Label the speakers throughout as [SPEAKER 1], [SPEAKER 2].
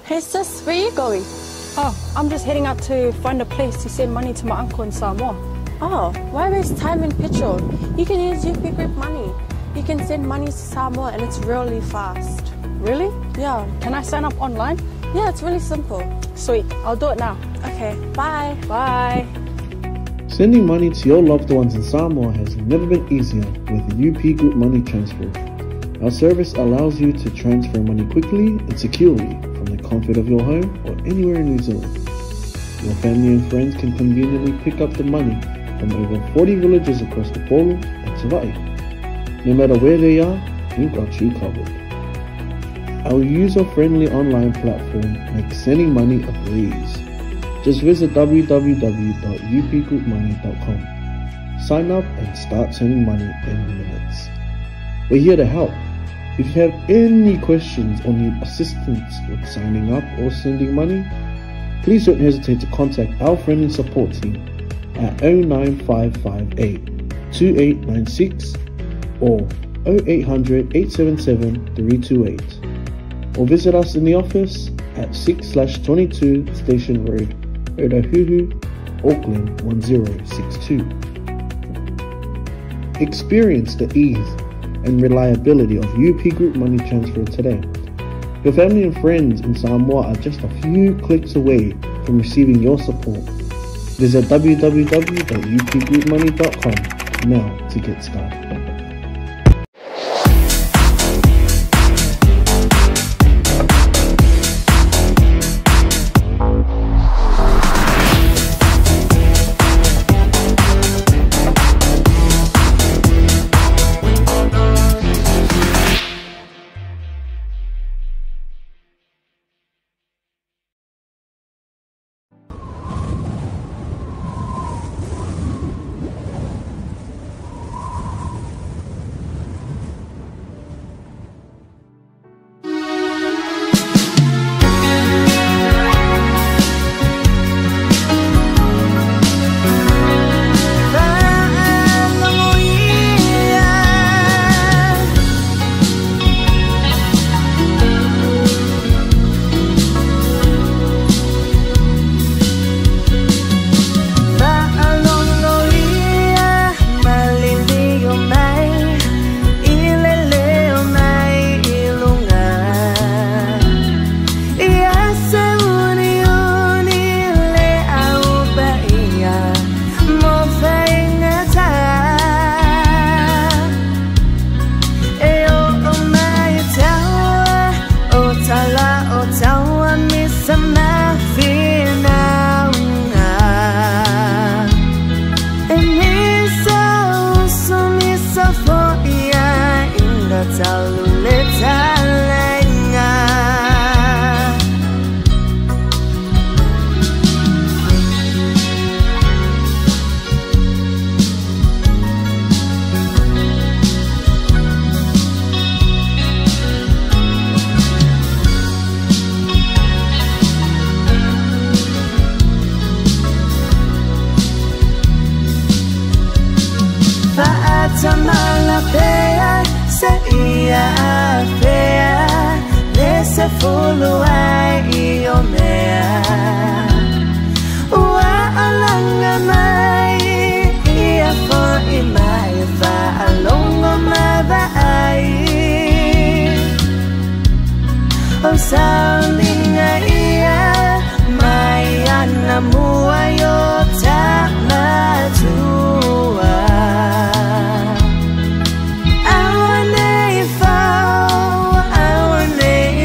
[SPEAKER 1] Hey sis, where you going?
[SPEAKER 2] Oh, I'm just heading out to find a place to send money to my uncle in Samoa.
[SPEAKER 1] Oh, why waste time and petrol? You can use UP Group Money. You can send money to Samoa and it's really fast.
[SPEAKER 2] Really?
[SPEAKER 1] Yeah.
[SPEAKER 2] Can I sign up online?
[SPEAKER 1] Yeah, it's really simple.
[SPEAKER 2] Sweet, I'll do it now.
[SPEAKER 1] Okay, bye.
[SPEAKER 2] Bye.
[SPEAKER 3] Sending money to your loved ones in Samoa has never been easier with UP Group Money Transfer. Our service allows you to transfer money quickly and securely from the comfort of your home or anywhere in New Zealand. Your family and friends can conveniently pick up the money from over 40 villages across the Upolu and Savaii. No matter where they are, we've got you covered. Our user-friendly online platform makes sending money a breeze. Just visit www.upgroupmoney.com. Sign up and start sending money in minutes. We're here to help. If you have any questions or need assistance with signing up or sending money, please don't hesitate to contact our friendly support team at 09558 2896 or 0800 877 328, or visit us in the office at 6/22 Station Road, Otahuhu, Auckland 1062. Experience the ease and reliability of UP Group Money Transfer today. Your family and friends in Samoa are just a few clicks away from receiving your support. Visit www.upgroupmoney.com now to get started.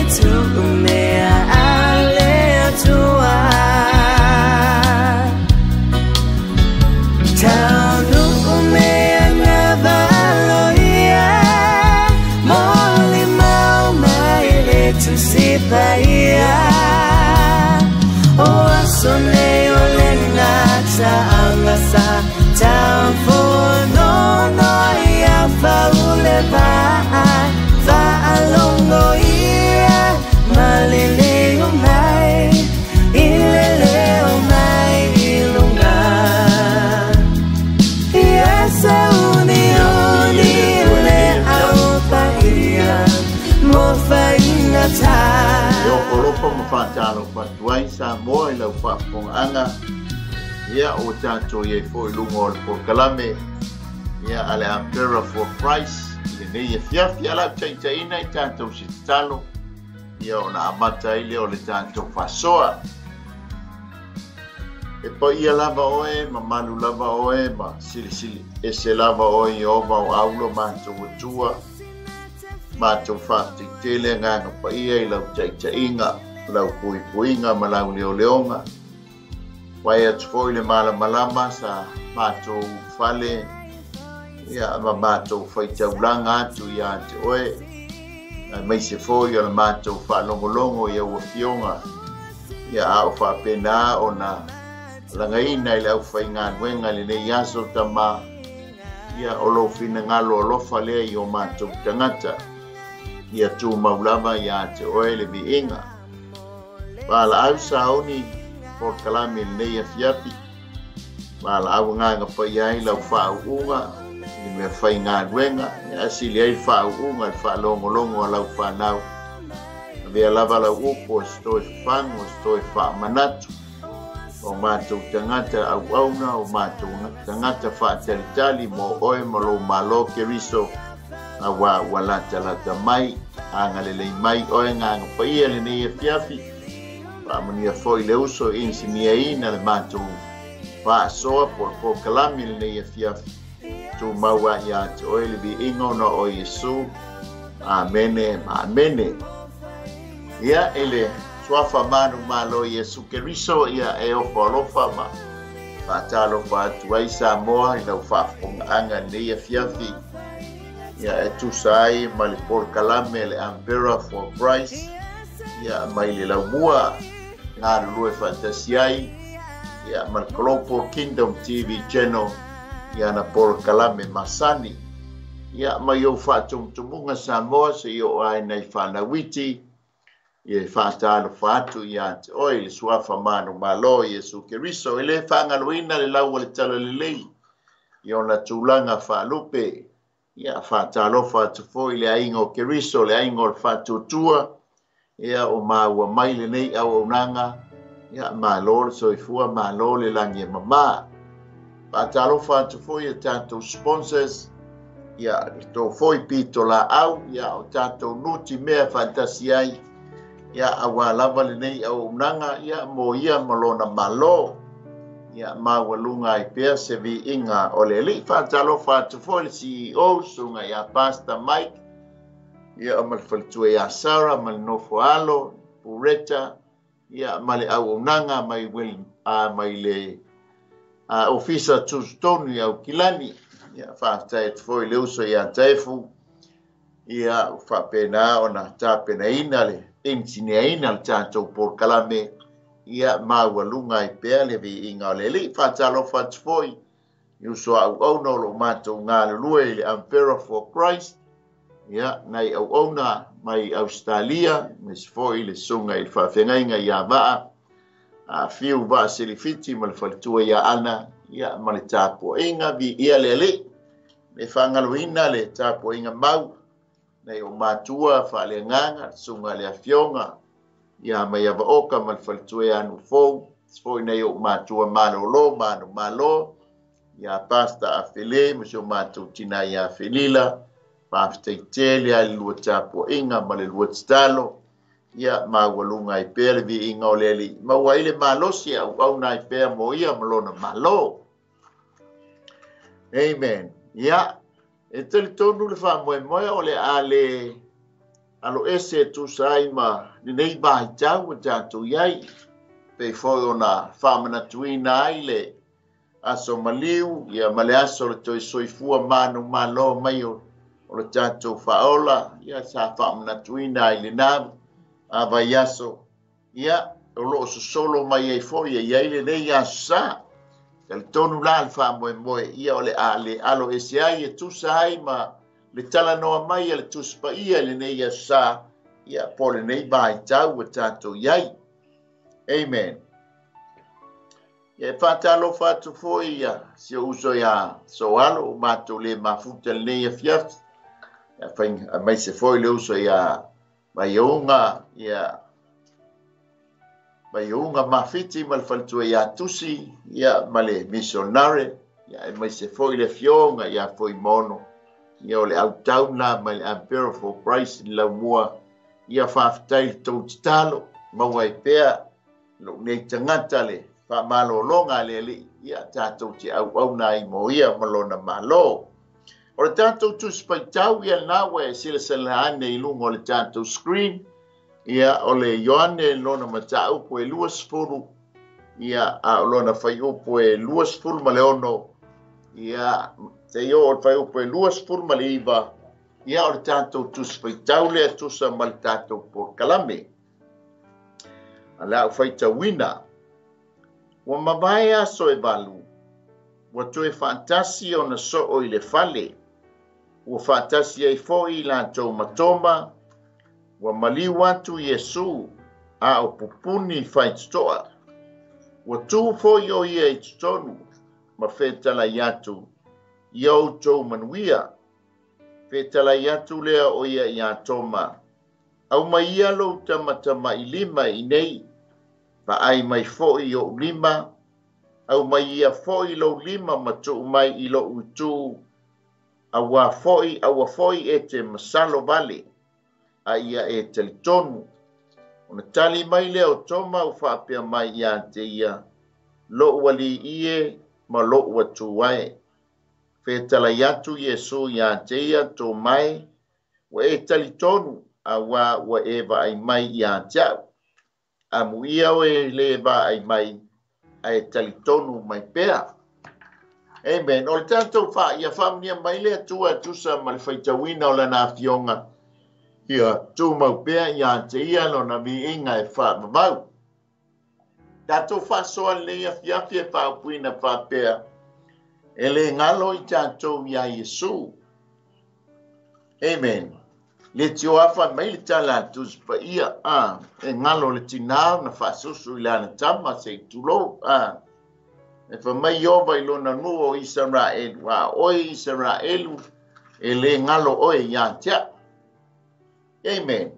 [SPEAKER 4] To me, I Faatalofa atu ai Samoa i lau faafofogaaga, ia ua tatou i ai foi i luga o le polokalame ia a le Umbrella for Christ i lenei afiafi. A o le a ou taitaiina i tatou se tatalo ia ona amata ai lea o le tatou faasoa. E paia lava oe, mamalu lava oe, ma silisili ese lava oe Ieova o aulo matou Atua. Matou faafetai tele agaga paia i lau taitaiga, lau puipuiga ma lau leoleoga. Vae atu foi le malamalama sa matou fale ia ma matou faitaulaga atu ia te oe, aemaise foi o le matou faalogologo i au afioga ia a o faapena ona lagaina i le aufaigaluega i lenei aso tama ia o lou finagalo alofa lea i o matou tagata ia tumau lava ia te oe le viiga. Valaau sauni polokalame i lenei afiafi, valaau agaga paia ai lau faauuga i le mea faigaluega, ia asili ai le faauuga i le faalogologo a lau fanau. Avea lava lau upu o se toe fafagu, o se toe faamanatu o matou tagata auauna, o matou tagata faatalitali mo oe ma lou malo Keriso, auā ua latalata mai, agalelei mai oe agaga paia lenei afiafi. Faamanuia foi le uso i inisinia le matou faasoa po o le polokalame lenei afiafi. Tumau a ia te oe le viiga ona o Iesu. Amene ma amene. Ia i le suafa manu malo Iesu Keriso, ia e ofo alofa ma faatalofa atu ai Samoa i lau faafofogaaga lenei afiafi. Ia e tusa ai ma le polokalame le Umbrella for Christ, ia mai le laumua galulue faatasi ai ia ma le Global Kingdom TV Channel ia na polokalame masani. Ia mai ou faatumutumuga Samoa se i oo ai nai fanauiti ia e faatalofa atu ia te oe i le suafa manu malo Iesu Keriso. E le faagaloina le lau o le talalelei i ona tulaga faalupe. Ia faatalofa atu foi le aiga o Keriso, le aiga o le faatuatua, ia o maua mai lenei auaunaga, ia malo le soifua, malo le lagi e mama. Faatalofa atu foi i tatou sponsors, ia le tou foi pito laau, ia o tatou nuti mea faatasi ai, ia auā lava lenei auaunaga, ia mo ia ma lona malo. Ia maualuga ai pea se viiga o le Alii. Faatalofa atu foi le CEO susuga ia Pastor Mike, ia ma le faletua ia Sarah ma le nofo alo Pureta, ia ma le auaunaga mai mai le ofisa tutotonu i Aukilani. Ia faafetai atu foi le uso ia Taefu, ia faapena ona tapenaina le inisineaina le tatou polokalame, ia maualuga ai pea le viiga o le Alii. Faatalofa atu foi i uso auauna o loo matou galulue i le Umbrella for Christ, ia nai auauna mai Australia, aemaise foi le susuga i le faafeagaiga ia Vaa, Fiu Vaa Selifiti ma le faletua ia Ana, ia ma le tapuaiga viia le Alii. Le faagaloina le tapuaiga mau nai o matua faaleagaga, susuga le afioga ia mai Avaoka ma le faletua ia Nufou, foi nai o matua malolo manu malo, ia Pastor Afele ma si o matou tina ia Felila. Faafetai tele ai le lua tapuaiga ma le lua tatalo, ia maualuga ai pea le viiga o le Alii. Maua ai le malosi auauna ai pea mo ia ma lona malo. Amen. Ia, e talitonu le faamoemoe o le a le alo ese e tusa ai ma lenei vaitau ua tatou i ai, pei foi ona faamanatuina ai le aso maliu, ia ma le aso le toe soifua manu malo mai o le tatou faaola, ia sa faamanatuina ai lena vaiaso, ia o loo sosolo mai ai foi e i ai lenei aso sa. Talitonu la le faamoemoe, ia o le a le alo ese ai e tusa ai ma le talanoa mai a le Tusi Paia i lenei aso sa, ia po o lenei vaitau ua tatou i ai. Amen. Ia e faatalofa atu foi ia si ou uso ia Soalo, o matou le mafuta lenei afiafi. Ia aemaise foi le uso ia Vaiouga, ia Mai iuga mafiti ma le faletua ia Tusi, ia ma le missionary, ia e mai se foi le afioga ia Fuimaono, ia o le autau na mai le Emperor for Christ i Laumua, ia faafetai le tou tatalo, maua ai pea lou nei tagata le faamalologa a le Alii, ia tatou te auauna ai mo ia ma lona Malo. O le tatou Tusi Faitau ia lena ua e silasila ane i luga o le tatou screen, ia o le Ioane lona mataupu e 20, ia a o lona fuaiupu e 26, ia seia oo i le fuaiupu e 29, ia o le tatou Tusi Faitau lea tusa ma le tatou polokalame. A le au faitauina, ua mavae aso e 8, ua toe faatasi ona soo i le fale, ua faatasi ai foi i latou ma Toma, ua maliu atu Iesu a o pupuni faitotoa. Ua tu foi o ia i totonu ma fetalai atu, ia outou manuia. Fetalai atu lea o ia ia Toma, aumai ia lou tamatamailima i nei, vaai mai foi i ou lima, aumai ia foi lou lima ma tuu mai i lou itu, aua foi, aua foi e te masalo vale, a ia e talitonu. Ona tali mai lea o Toma ua faapea mai ia te ia, lou alii e ma lou Atua e. Fetalai atu Iesu ia te ia, Toma e, ua e talitonu, aua ua e vaai mai ia te au. Amuia oe le vaai mai, ae talitonu mai pea. Amen. O le tatou ia faamanuia mai le Atua e tusa ma le faitauina o lana afioga, ia tumau pea ia te ia lona viiga e faavavau. Tatou faasoa lenei afiafi e faaupuina faapea, e le galo i tatou ia Iesu. Amen. Le tioafa mai le tala a Tusi Paia, e galo le tinā na faasusu i le ana tama se i tulou. E fa mai Ieova i lona nuu o Isaraelu, a oe Isaraelu, e le galo oe ia te au. Amen.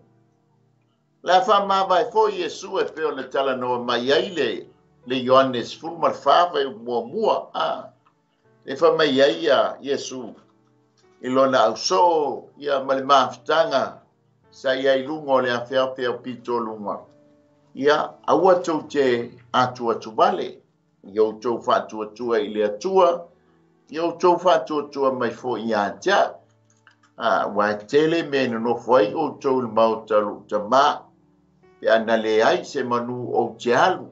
[SPEAKER 4] La faamavae foi Iesu e pei ona talanoa mai ai le Ioane 14 fuaiupu muamua. E fa mai ai ia Iesu i lona ausoo ia ma le mafutaga sa i ai luga o le afeafe o pitoluga. Ia, aua tou te atuatuvale, ia outou faatuatua i le Atua, ia outou faatuatua mai foi ia te au. Ua e tele mea e nonofo ai outou i le maota o lou tamā, pe a na leai se manu ou te alu.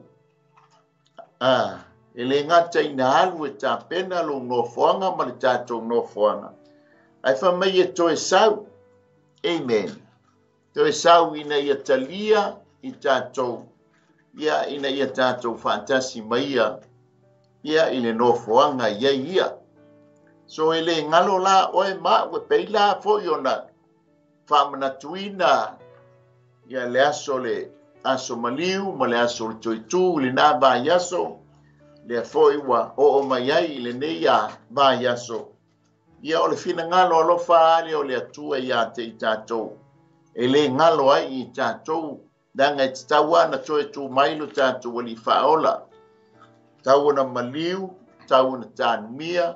[SPEAKER 4] E le gata ina alu e tapena lou nofoaga ma le tatou nofoaga, ae fa mai e toe sau. Amen. Toe sau ina ia talia i tatou, ia ina ia tatou faatasi mai ia, ia i le nofoaga i ai ia. So e le galo la oe ma ua pei la foi ona faamanatuina ia le aso le aso maliu ma le aso le toetū i lena vaiaso, lea foi ua oo mai ai i lenei a vaiaso. Ia o le finagalo alofa ale o le Atua ia te i tatou, e le galo ai i tatou, leaga e tatau lava ona toe tu mai lo tatou Alii Faaola. Tau ona maliu, tau ona tanumia,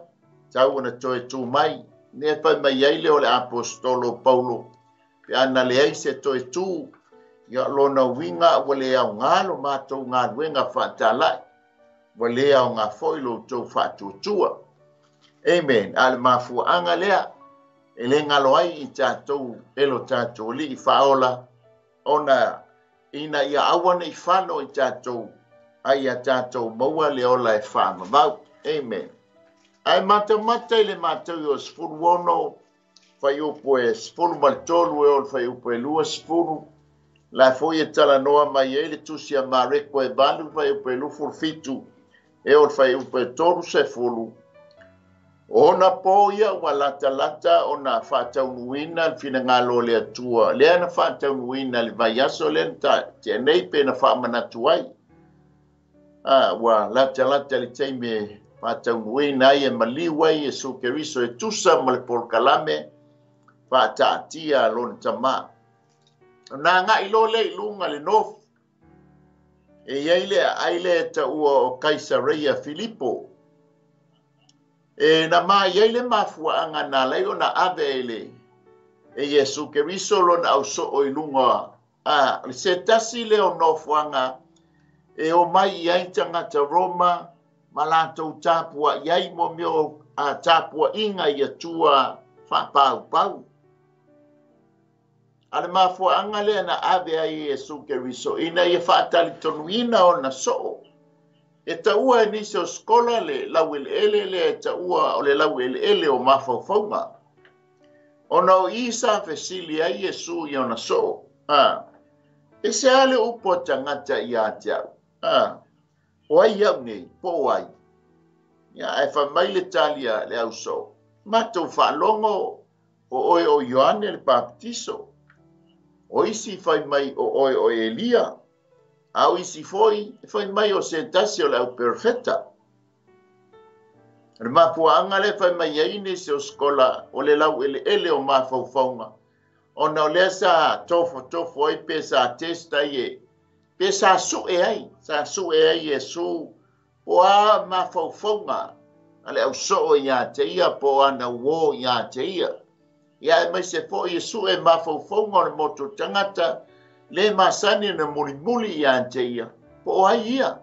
[SPEAKER 4] tau ona toe tu mai. Lea fai mai ai lea o le aposetolo o Paulo, pe a na leai se toe tu, ia lona uiga ua le aoga lo matou galuega faatalai, ua le aoga foi lo outou faatuatua. Amen. A le mafuaaga lea, e le galo ai i tatou e lo tatou Alii Faaola, ona ina ia aua nei fano i tatou, ai ia tatou maua le ola e faavavau. Amen. Ae matamata i le Matauio o 16, fuaiupu e 13 e oo i le fuaiupu e 20, la foi e talanoa mai ai le Tusi a Mareko e 8, fuaiupu e 27 e oo i le fuaiupu e 30. Ona po ia ua latalata ona faataunuuina le finagalo o le Atua, lea na faataunuuina le vaiaso lea na tea nei pe na faamanatu ai. Ua latalata le taimi e faataunuuina ai e maliu ai Iesu Keriso e tusa ma le polokalame faataatia a lona tamā. Ona agai loa lea i luga le nofu. E i ai le aai lea e taua o Kaisareia Filipo. E na ma i ai le mafuaaga na ala ai ona ave e le e Iesu Keriso lona ausoo i luga a o le se tasi lea o nofoaga e omai i ai tagata Roma ma latou tapuai ai mo mea o tapuaiga i Atua faapaupau. A le mafuaaga lea na ave ai e Iesu Keriso ina ia faatalitonuina ona soo. E taua e nisi o skola le laueleele lea e taua o le laueleele o mafaufauga. Ona o i sa fesili ai Iesu i ona soo. E se a le upu a tagata ia te au? O ai au nei, po o ai? Ia, ae fai mai le tali a le ausoo, matou faalogo o oe o Ioane le Papatiso. O isi fai mai o oe o Elia, a o isi foi fai mai o se tasi o le au perofeta. O le mafuaaga lea fai mai ai nisi o skola o le laueleele o mafaufauga, ona o lea sa tofotofo ai pe sa test ai e, pe sa sue ai, sa sue ai Iesu po a mafaufauga a le ausoo ia te ia po o ana uō ia te ia. Ia aemaise foi e sue mafaufauga o le motu tagata le masani na mulimuli ia te ia, po o ai ia.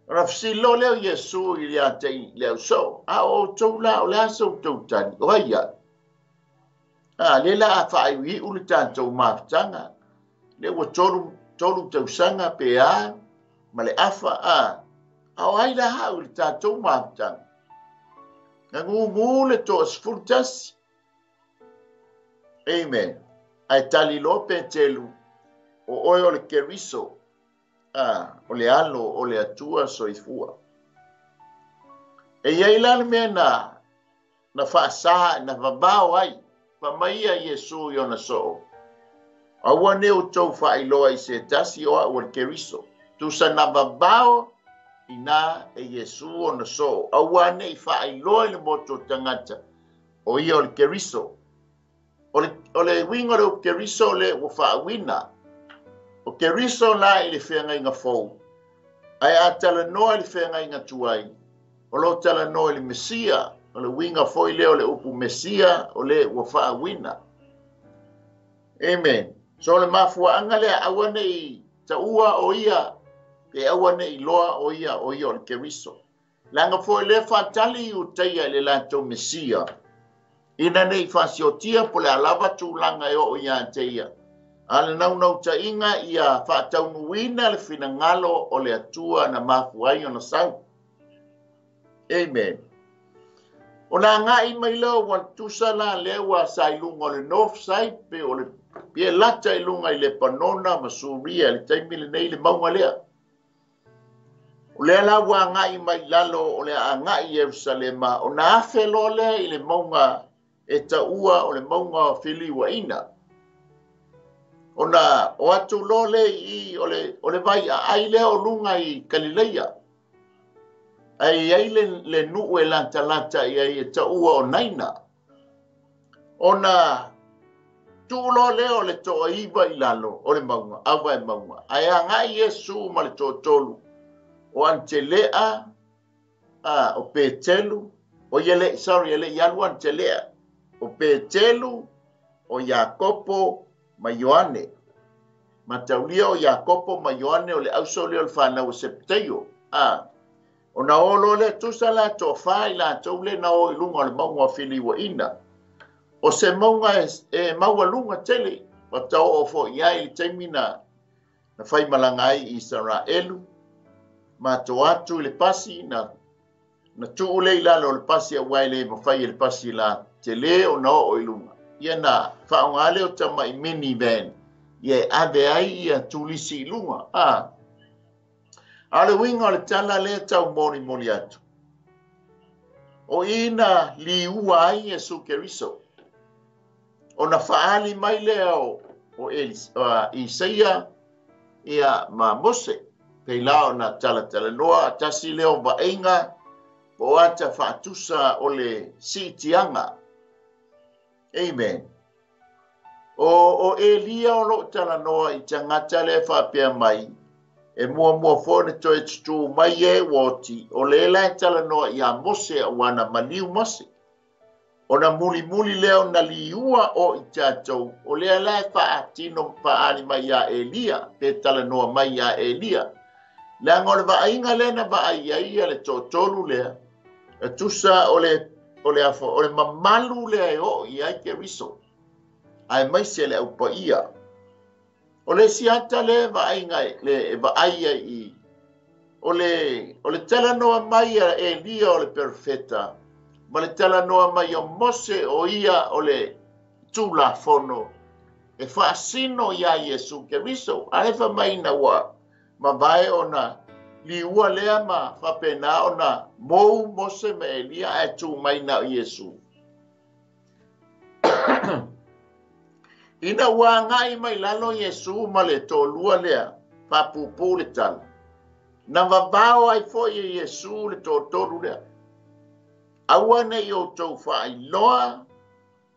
[SPEAKER 4] Ona fesili loa lea o Iesu i ia te i le ausoo, a o outou la o le a sa outou tali, o ai au? Lea la a faaiuiu le tatou mafutaga, lea ua tolu tausaga pe a, ma le afa, a o ai la hau i le tatou mafutaga? Na gugu le 11. Amen. Ae tali loa Petelu, o oe o le Keriso, o le alo o le Atua soifua. E i ai la le mea na faasa, na vavao ai, fai mai ia Iesu i ona soo, aua ne outou faailoa i se tasi o au o le Keriso. Tusa na vavao ina e Iesu ona soo, aua ne i faailoa i le motu o tagata, o ia o le Keriso. O le uiga o le upu Keriso le ua faauina. O Keriso la i le feagaiga fou, ae a talanoa i le feagaiga tuai, o lo talanoa i le Mesia, o le uiga foi lea o le upu Mesia, o le ua faauina. Amen. So le mafuaaga lea aua ne i taua o ia, pe aua ne i loa o ia o ia o le Keriso. Leaga foi lea faatali i Iutaia i le latou Mesia, ina ne i faasiotia po le a lava tulaga e oo ia te ia. A le naunautaiga ia faataunuuina le finagalo o le Atua na mafua ai ona sau. Amen. Ona agai mai lea ua tusa la lea ua sa i luga o le north side pe o le pe lata i luga i Lepanona ma Suria i le taimi lenei le mauga lea. O lea la ua agai mai lalo o le agai i Ierusalema, ona afe loa lea i le mauga e taua o le mauga o Feliuaina. Ona o atu loa lea i o le vai aai lea o luga i Kalileia. Ae i ai le nuu e latalata i ai e taua o Naina. Ona tuu loa lea o le toaiva i lalo o le mauga, ava e mauga. Ae agai Iesu ma le toatolu o Antelea, o Petelu, o ia sorry, ele i alu Antelea, o Petelu, o Iakopo ma Ioane. Mataulia o Iakopo ma Ioane o le auso lea o le whanau o Septeio. Ona o loa lea tusa la toa i latou le na o i luga o le mauga o Filiuaina. O se mauga e maualuga tele, wa tau o fo i ai i le taimi na whaimalaga ai i Israelu. Ma to atu i le pasi, na tuu le i lalo o le pasi a uai le mawhai e le pasi la te le o na o i lunga. Ia na whaonga le o tamai minivan, ia e ave ai ia tulisi i lunga. A le uiga o le tala lea tau molimoli atu. O ina liua ai Iesu Keriso. Ona faali mai lea o Isaia ia ma Mose. Pei la ona talatalanoa tasi lea o vaaiga po o ata faatusa o le siitiaga. Amen. O Elia o loo talanoa i tagata lea e faapea mai, e muamua foi ona toe tutū mai e ua oti, o lea la e talanoa ia Mose auā na maliu Mose. Ona mulimuli lea ona liua o i tatou, o lea la e faatino ma faaali mai ia Elia, pe talanoa mai ia Elia. Leaga o le vaaiga lea na vaai ai ia le toatolu lea, e tusa o le o le o le mamalu lea e oo i ai Keriso, aemaise le au paia. O le isi ata lea e vaaiga le e vaai ai i o le o le talanoa mai a Elia o le perofeta ma le talanoa mai o Mose o ia o le Tulafono e faasino iā Iesu Keriso. A e fai mai ina ua mavae ona liua lea ma faapena ona mou Mose ma Elia ae tu mai na o Iesu. Ina ua agai mai lalo Iesu ma le toalua lea, faapupuu le tala, na vavao ai foi e Iesu le toatolu lea. Aua ne i outou faailoa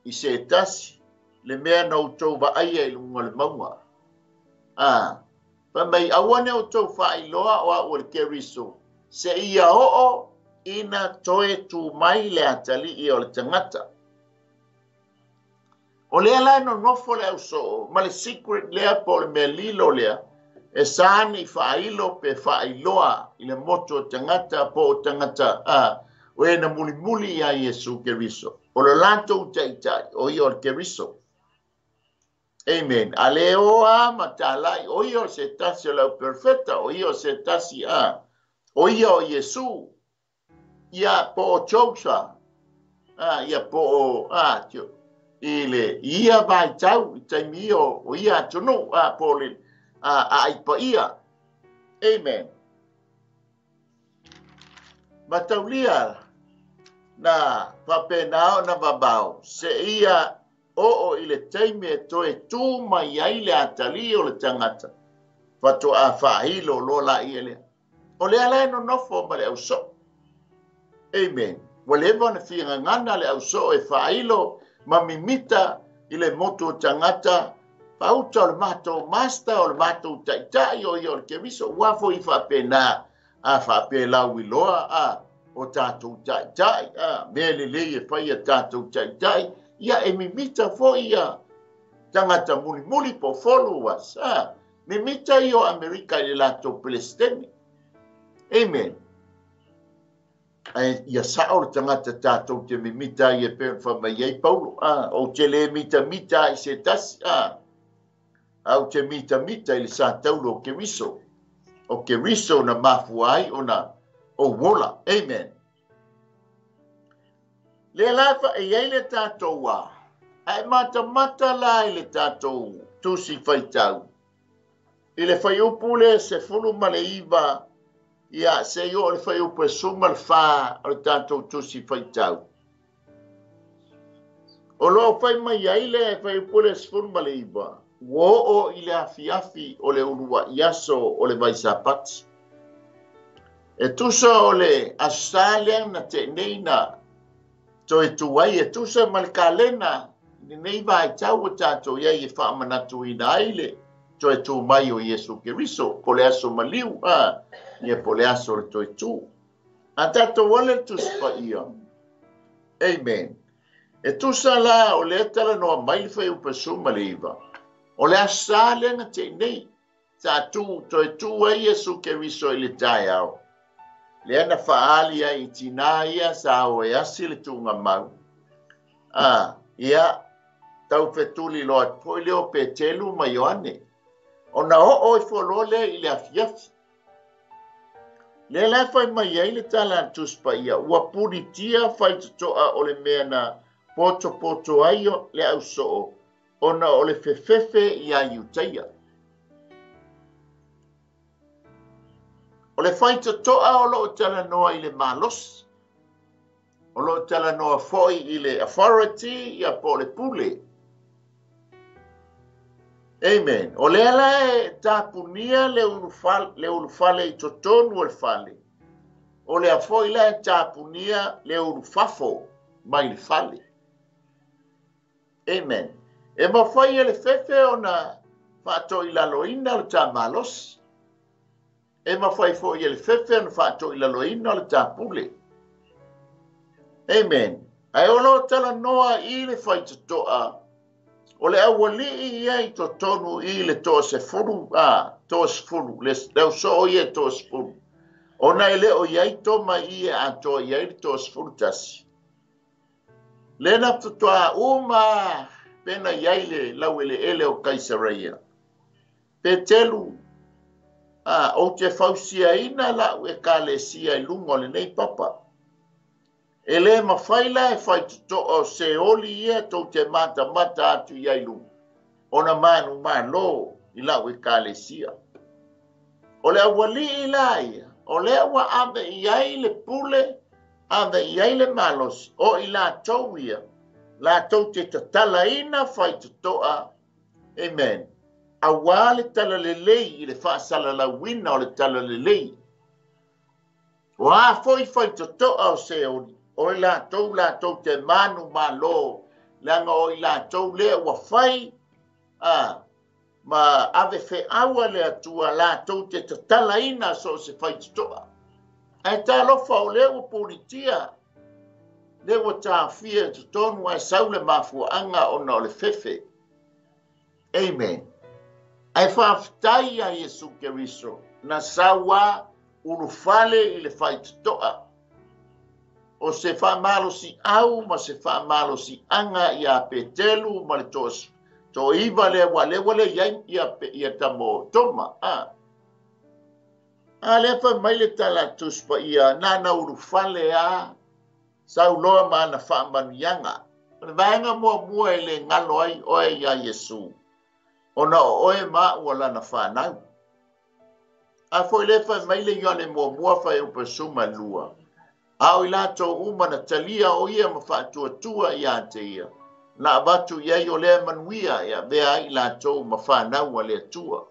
[SPEAKER 4] i se tasi le mea na outou vaaia i luga o le mauga. A, fai mai, aua ne i outou faailoa o au o le Keriso, seia oo ina toe tu mai le atalii o le tagata. O lea la e nonofo le ausoo ma le secret lea po o le mea lilo lea e sa nei faailo pe faailoa i le motu o tagata po o tagata a o e na mulimuli iā Iesu Keriso. O le latou taitai o ia o le Keriso. Amen. A le o a ma talai o ia o se tasi o le au perofeta, o ia o se tasi a o ia o Iesu. Ia po o Josa, a ia po o a i le ia vaitau i taimi ia o ia atunuu a po o le aai paia. Amen. Mataulia na faapena ona vavao seia oo i le taimi e toe tu mai ai le atalii o le tagata faatoa faailo loa laia lea. O lea la e nonofo ma le ausoo. Amen. Ua leva ona fia gagana le ausoo e faailo ma mimita i le motu o tagata faauta o le matou master, o le matou taitai, o ia o le Keriso. Ua foi faapena a faapea iloa a o tatou taitai, a mea lelei e fai a tatou taitai, ia e mimita foi ia tagata mulimuli po followers. A mimita ia o Amerika i le latou Pelestene. Amen. Ae ia sao le tagata tatou te mimita ai e pei ona fai mai ai Paulo, a ou te le mitamita ai se tasi, a ou te mitamita i le sa taula o Keriso. O Keriso na mafua ai ona ou ola. Amen. Lea la e i ai le tatou a, ae matamata la i le tatou tusi faitau. I le fuaiupu le 19, ia seia oo i le fuaiupu e 14 o le tatou tusi faitau. O lo o fai mai ai le fuaiupu le 19, ua oo i le afiafi o le uluai aso o le Vaisapati. E tusa o le Aso Sa lea na tea nei na toe tu ai, e tusa ma le kalena i lenei vaitau ua tatou i ai e faamanatuina ai le toe tu mai o Iesu Keriso, po le aso maliu, a, ia po le aso o le toe tu. A tatou ale le Tusi Paia. Amen. E tusa la o lea talanoa mai le fuaiupu 19, o le Aso Sa lea na tea nei, sa tu, toe tu ai Iesu Keriso i le taeao, lea na faaali ai i tinā ia sa o e asi le tuugamau. A, ia, taufetuli loa atu foi lea o Petelu ma Ioane. Ona oo ifo loa lea i le afiafi. Lea la e fai mai ai le tala a le Tusi Paia, ua pulitia faitotoa o le mea na potopoto ai le ausoo ona o le fefefe iā Iutaia. O le faitotoa o lo o talanoa i le malosi, o lo o talanoa foi i le authority ia po o le pule. Amen. O lea la e tapunia le ulufale i totonu o le fale, o lea foi la e tapunia le ulufafo mai le fale. Amen. E mafai e le fefe ona faatoilaloina le tamalosi. E mafai foi e le fefe ona faatoilaloina le tapule. Amen. Ae o lo o talanoa i le faitotoa, o le aualii ia i totonu i le 30, 30, le ausoo ia e 30. Ona e le o i ai Toma i e atoa i ai le 31. Lena faatoa uma pena i ai le laueleele o Kaisareia. Petelu, ou te fausiaina lau ekalesia i luga o lenei papa. E le mafai la e faitotoa o Seoli ia tou te matamata atu i ai luga, ona manumalo i lau ekalesia. O le aualii la ia, o lea ua ave i ai le pule, ave i ai le malosi, o i latou ia, latou te tatalaina faitotoa. Amen. Auā le talalelei i le faasalalauina o le talalelei. O a foi faitotoa o Seoli, o i latou latou te manumalo, leaga o i latou lea ua fai ma ave feaua le Atua latou te tatalaina so o se faitotoa. Ae talofa o lea ua pulitia, lea ua taofia i totonu ae sau le mafuaaga ona o le fefe. Amen. Ae faafetai ia Iesu Keriso na sau a ulufale i le faitotoa. O se faamalosiau ma se faamalosiaga ia Petelu ma le toiva lea ua lea ua le i ai ia tamo Toma. A lea fai mai le tala a Tusi Paia, na ulufale a sau loa ma ana faamanuiaga. O le vaega muamua e le galo ai oe ia Iesu, ona o oe ma ua lana whanau. A foi le fai mai le Ioane muamua fai upe suma lua. A o i latou uma na talia o ia ma faatuatua ia te ia. Na avatu i ai o lea manuia e avea ai latou ma whanau a le Atua.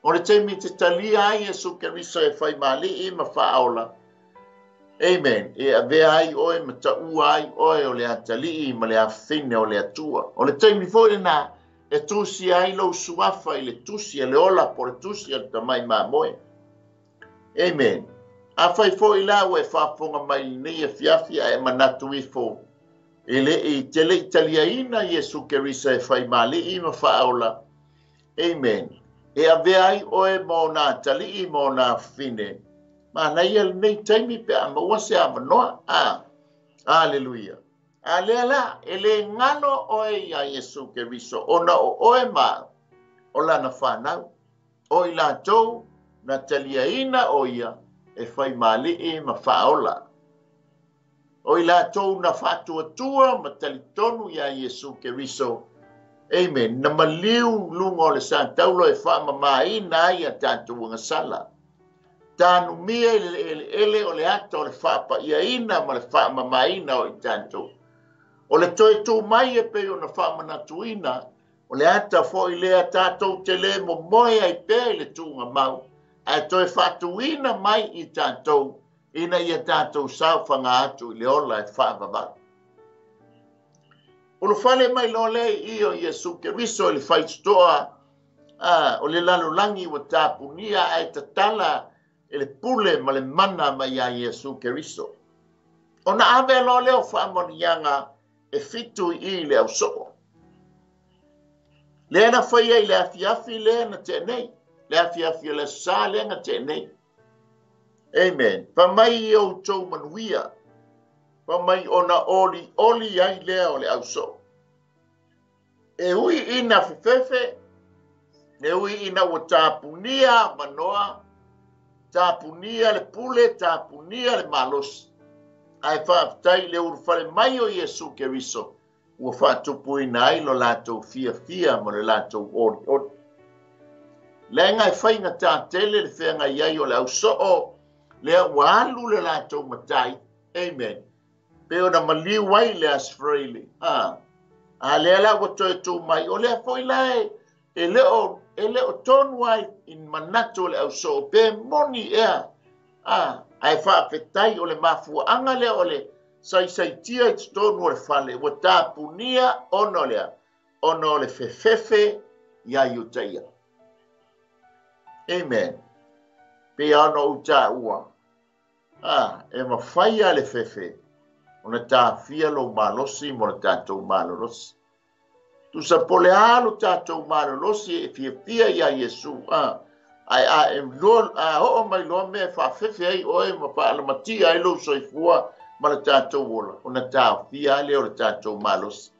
[SPEAKER 4] O le taimi te talia ai Iesu Keriso e fai malii ma faaola. Amen. E avea ai oe ma taua ai oe o le atalii ma le afine o le Atua. O le taimi foi lena e tusi ai lou suafa i le tusi a le ola po le tusi a le tamai mamoe. Amen. A fai foi la ua e faafofoga mai lenei afiafi ae manatu ifo e le i te le i taliaina Iesu Keriso e fai malii ma faaola. Amen. E avea ai oe ma ona atalii ma ona afine. Manaia lenei taimi pe a maua se avanoa. Aleluia. A lea la, e le galo oe ia Iesu Keriso, ona o oe ma o lana whanau. O i latou na taliaina o ia e fai malii ma faaola. O i latou na faatuatua ma talitonu ia Iesu Keriso. Amen. Na maliu luga o le santaulo e faamamaina ai a tatou agasala. Tanumia i le eleele o le ata o le faapaiaina ma le faamamaina o i tatou. O le toe tū mai e pei ona faamanatuina, o le ata foi lea tatou te le momoe ai pea i le tuugamau, ae toe faatuina mai i tatou, ina ia tatou saofaga atu i le ola e faavavau. Ulufale mai loa lea i o Iesu Keriso i le faitotoa, o le lalolagi ua tapunia ae tatala e le pule ma le mana mai ia Iesu Keriso. Ona ave loa lea o faamanuiaga e 7 i le ausoo. Lea na faia i le afiafi lea na tea nei. Le afiafi o le aso Sa lea na tea nei. Amen. Fa mai i outou manuia. Fa mai ona oli oli ai lea o le ausoo. E ui ina fefefe, e ui ina ua tapunia manoa, tapunia le pule, tapunia le malosi. Ae faafetai le ulufale mai o Iesu Keriso, ua faatupuina ai lo latou fiafia ma le latou olioli. Leaga e faigata tele le feagai ai o le ausoo, lea ua alu le latou matai. Amen. Pe ona maliu ai le Aso Faraile. A lea la ua toe tū mai, o lea foi la e le o tonu ai i manatu o le ausoo, pe moni ea. Ae faafetai o le mafuaaga lea o le saisaitia i totonu o le fale, ua tapunia ona o lea, Ona o le fefefe iā Iutaia. Amen. Pei lava ona ou taua, a, e mafai lava le fefe ona taofia lou malosi mo le tatou malolosi. Tusa po o le a lo tatou malolosi e fiafia iā Iesu, a, ae a e lua, a oo mai loa mea e faafefe ai oe ma faalamatia ai lou soifua ma le tatou ola, ona taofia lava lea o le tatou malosi.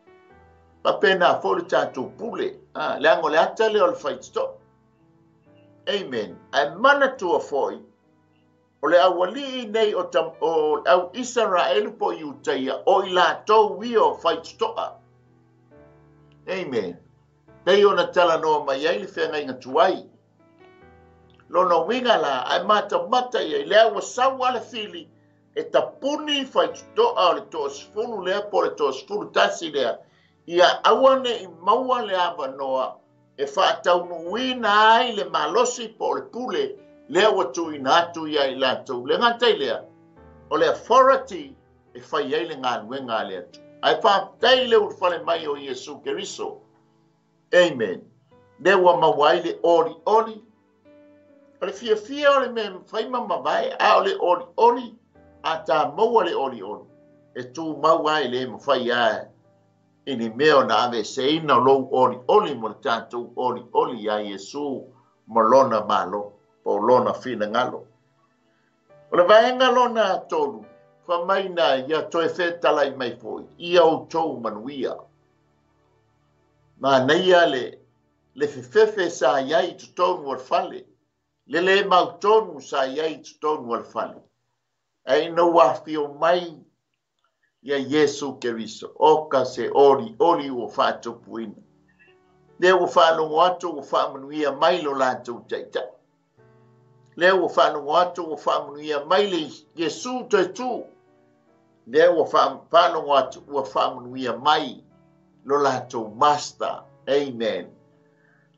[SPEAKER 4] Faapena foi le tatou pule, a, leaga o le ata lea o le faitotoa. Amen. Ae manatua foi, o le aualii nei o, ta, o le au Isaraelu po o Iutaia, o i latou ia o faitotoa. Amen. Pei ona talanoa mai ai le feagaiga tuai. Lona uiga la, ae matamata i ai, lea ua sau lava le fili e tapuni faitotoa o le toasefulu lea po o le toasefulu tasi lea, ia aua ne i maua le avanoa e faataunuuina ai le malosi po o le pule lea ua tuuina atu ia i latou. Le gata i lea, o le authority e fai ai le galuega a le Atua. Ae faafetai i le ulufale mai o Iesu Keriso. Amen. Lea ua maua ai le olioli. O le fiafia o le mea e mafai ma mavae, a o le olioli, a ta maua le olioli, e tumau lava e le mafai lava i ni mea ona aveeseina lou olioli mo le tatou olioli iā Iesu ma Lona Malo, po o Lona finagalo. O le vaega lona tolu, fai mai na ia toe fetalai mai foi, ia outou manuia. Manaia le le fefefe sa i ai i totonu o le fale, le le mautonu sa i ai i totonu o le fale. Ae ina ua afio mai ia Iesu Keriso, oka se olioli ua faatupuina. Lea ua faalogo atu ua faamanuia mai lo latou Taitai. Lea ua faalogo atu ua faamanuia mai le Iesu toe tu. Lea ua faalogo atu ua faamanuia mai lo latou Master. Amen.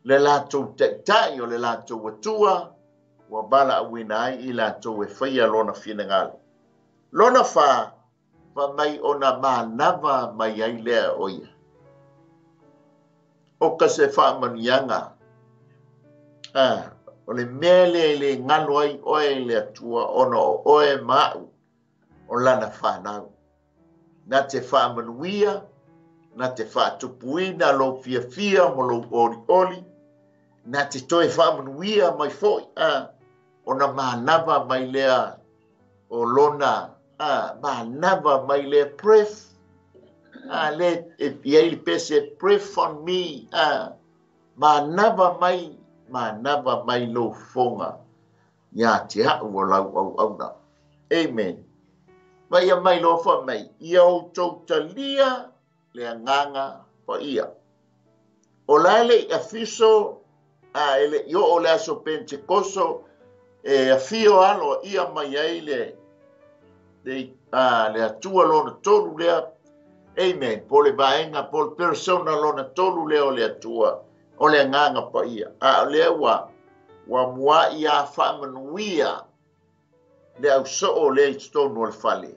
[SPEAKER 4] Le latou Taitai o le latou Atua ua valaauina ai i latou e faia Lona finagalo. Lona fa, fai mai ona manava mai ai lea o ia. O ka se faamanuiaga, a, o le mea lea e le galo ai oe i le Atua ona o oe ma au o Lana fanau. Na te faamanuia, na te faatupuina lou fiafia ma lou olioli, na te toe faamanuia mai foi, a, ona manava mai lea o Lona, a, manava mai lea breath, a, lea e i ai le pese, breath on me, a, manava mai, manava mai lou fofoga ia te au o lau auauna. Amen. Ma ia mai loa fai mai, ia outou talia le Agaga Paia. O la e le i afiso, a e le i oo le aso Pentekoso, e afio aloaia mai ai le, le, a, le Atua lona tolu lea, amen, po o le vaega, po o le persona lona tolu lea o le Atua, o le Agaga Paia. A o lea ua, ua muai a faamanuia le ausoo lea i totonu o le fale.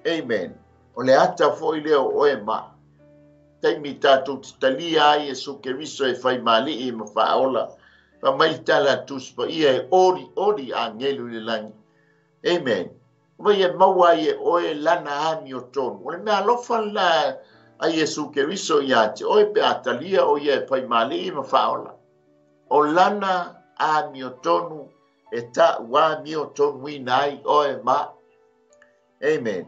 [SPEAKER 4] Amen. O le ata foi lea o oe ma au. Taimi tatou te talia ai Iesu Keriso e fai ma Alii ma Faaola, fai mai le tala a Tusi Paia e olioli agelu i le lagi. Amen. Vai e maua ai e oe lana amiotonu. O le mea alofa lena a Iesu Keriso ia te oe pe a talia o ia e fai ma Alii ma Faaola. O lana amiotonu e ta'u amiotonuina ai oe ma au. Amen.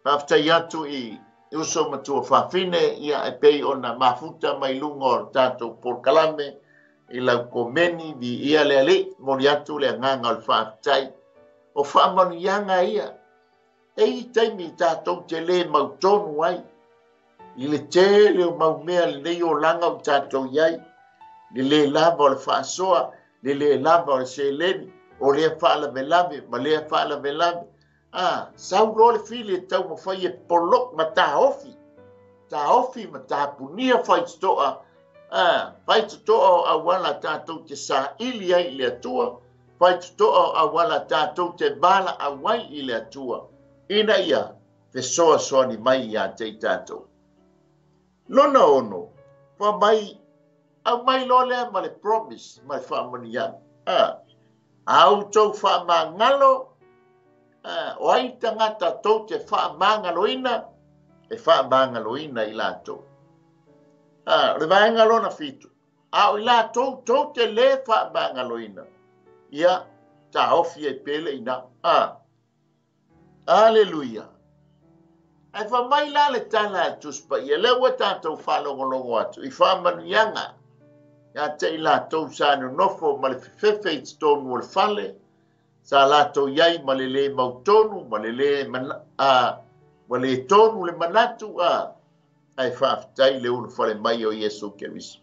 [SPEAKER 4] Faafetai atu i uso ma tuafafine, ia e pei ona mafuta mai luga o le tatou polokalame i lau komeni, viia le Alii, momoli atu le agaga o le faafetai. O faamanuiaga ia, e i taimi tatou te le mautonu ai i le tele o mau mea lenei olaga o tatou i ai, le le lava o le faasoa, le le lava o le seleni, o lea faalavelave ma lea faalavelave. A, sau loa le fili e taumafai e polok ma taofi, taofi ma tapunia faitotoa, a, faitotoa o auala tatou te saili ai i le Atua, faitotoa o auala tatou te valaau ai i le Atua, ina ia fesoasoani mai ia te i tatou. Lona ono, Fai mai, aumai loa lea ma le promise ma le faamanuiaga. A outou faamagalo, o ai tagata tou te faamagaloina, e faamagaloina i latou. O le vaega lona 7, a o i latou tou te lē faamagaloina, ia taofi ai pea le ina. Aleluia. Ae fai mai la le tala a Tusi Paia, lea ua tatou faalogologo atu i faamanuiaga ia te i latou sa nonofo ma le fefefe i totonu o le fale, sa latou iai ma le lē mautonu, ma le lē ma le tonu le manatu, ae faafetai le ulufale mai o Iesu Keriso.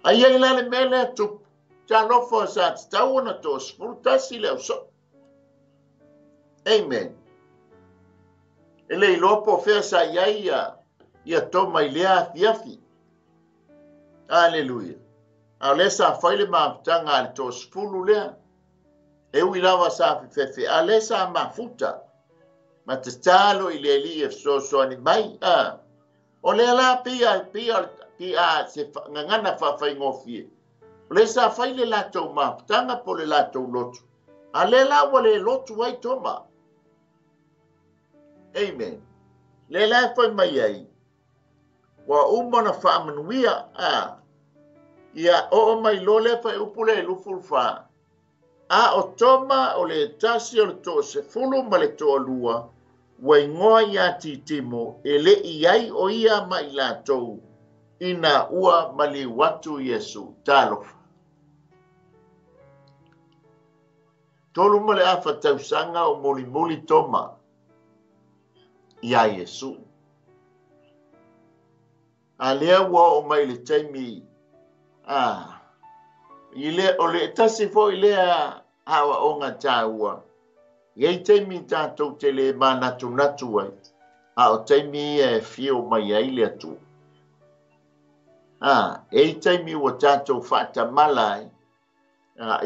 [SPEAKER 4] Ai ai la le mea lea tupu, talofa sa tatau ona 11 le ausoo. Amen. E le iloa po o fea sa i ai ia Toma i lea afiafi. Aleluia. A o lea sa fai le mafutaga a le 30 lea. E ui lava sa fefefe, a lea sa mafuta. Ma tatalo i le Alii e fesoasoani mai. O lea la pia pia se gagana faafaigofie. O lea sa fai le latou mafutaga po le latou lotu. A lea la ua le lotu ai Toma. Amen. Le la fai mai ai, ua uma ona faamanuia, ia oo mai loa lea fai upu le 24. A o Toma o le tasi o le 30 ma le 22, ua igoa ia Titimo, e le i ai o ia ma i latou, ina ua maliu atu Iesu. Talofa. 3 1/2 tausaga o mulimuli Toma ia Iesu. A lea ua oo mai le taimi, i le, o le tasi foi lea aoaoga taua. I ai taimi tatou te le manatunatu ai, a o taimi ia e fio mai ai le Atua. E i taimi ua tatou faatamala ai,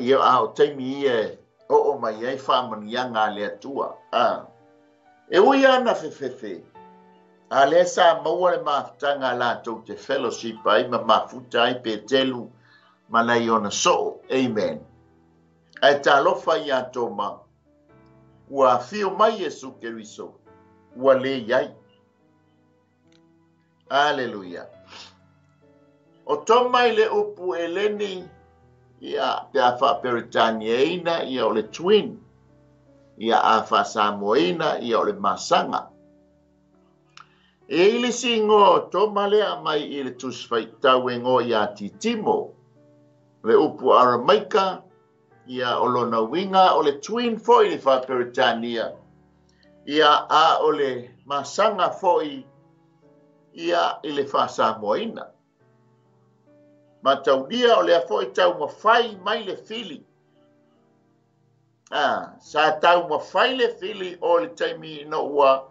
[SPEAKER 4] ia, a o taimi ia e oo mai ai faamanuiaga a le Atua. E ui ana fefefe, a lea sa maua le mafutaga a latou te fellowship ai ma mafuta ai Petelu ma nai ona soo. Amen. Ae talofa ia Toma, ua afio mai Iesu Keriso, ua le iai. Aleluia. O Toma i le upu Eleni, ia pe a faaperetaniaina, ia o le twin. Ia a faasamoaina, ia o le masaga. E i le isi igoa o Toma lea mai i le Tusi Faitau e igoa ia Titimo. Le upu Aramaika, ia o lona uiga o le twin foi le faaperetania. Ia a o le masaga foi ia i le faasamoaina. Mataulia o lea foi taumafai mai le fili. Sa taumafai le fili o le taimi ina ua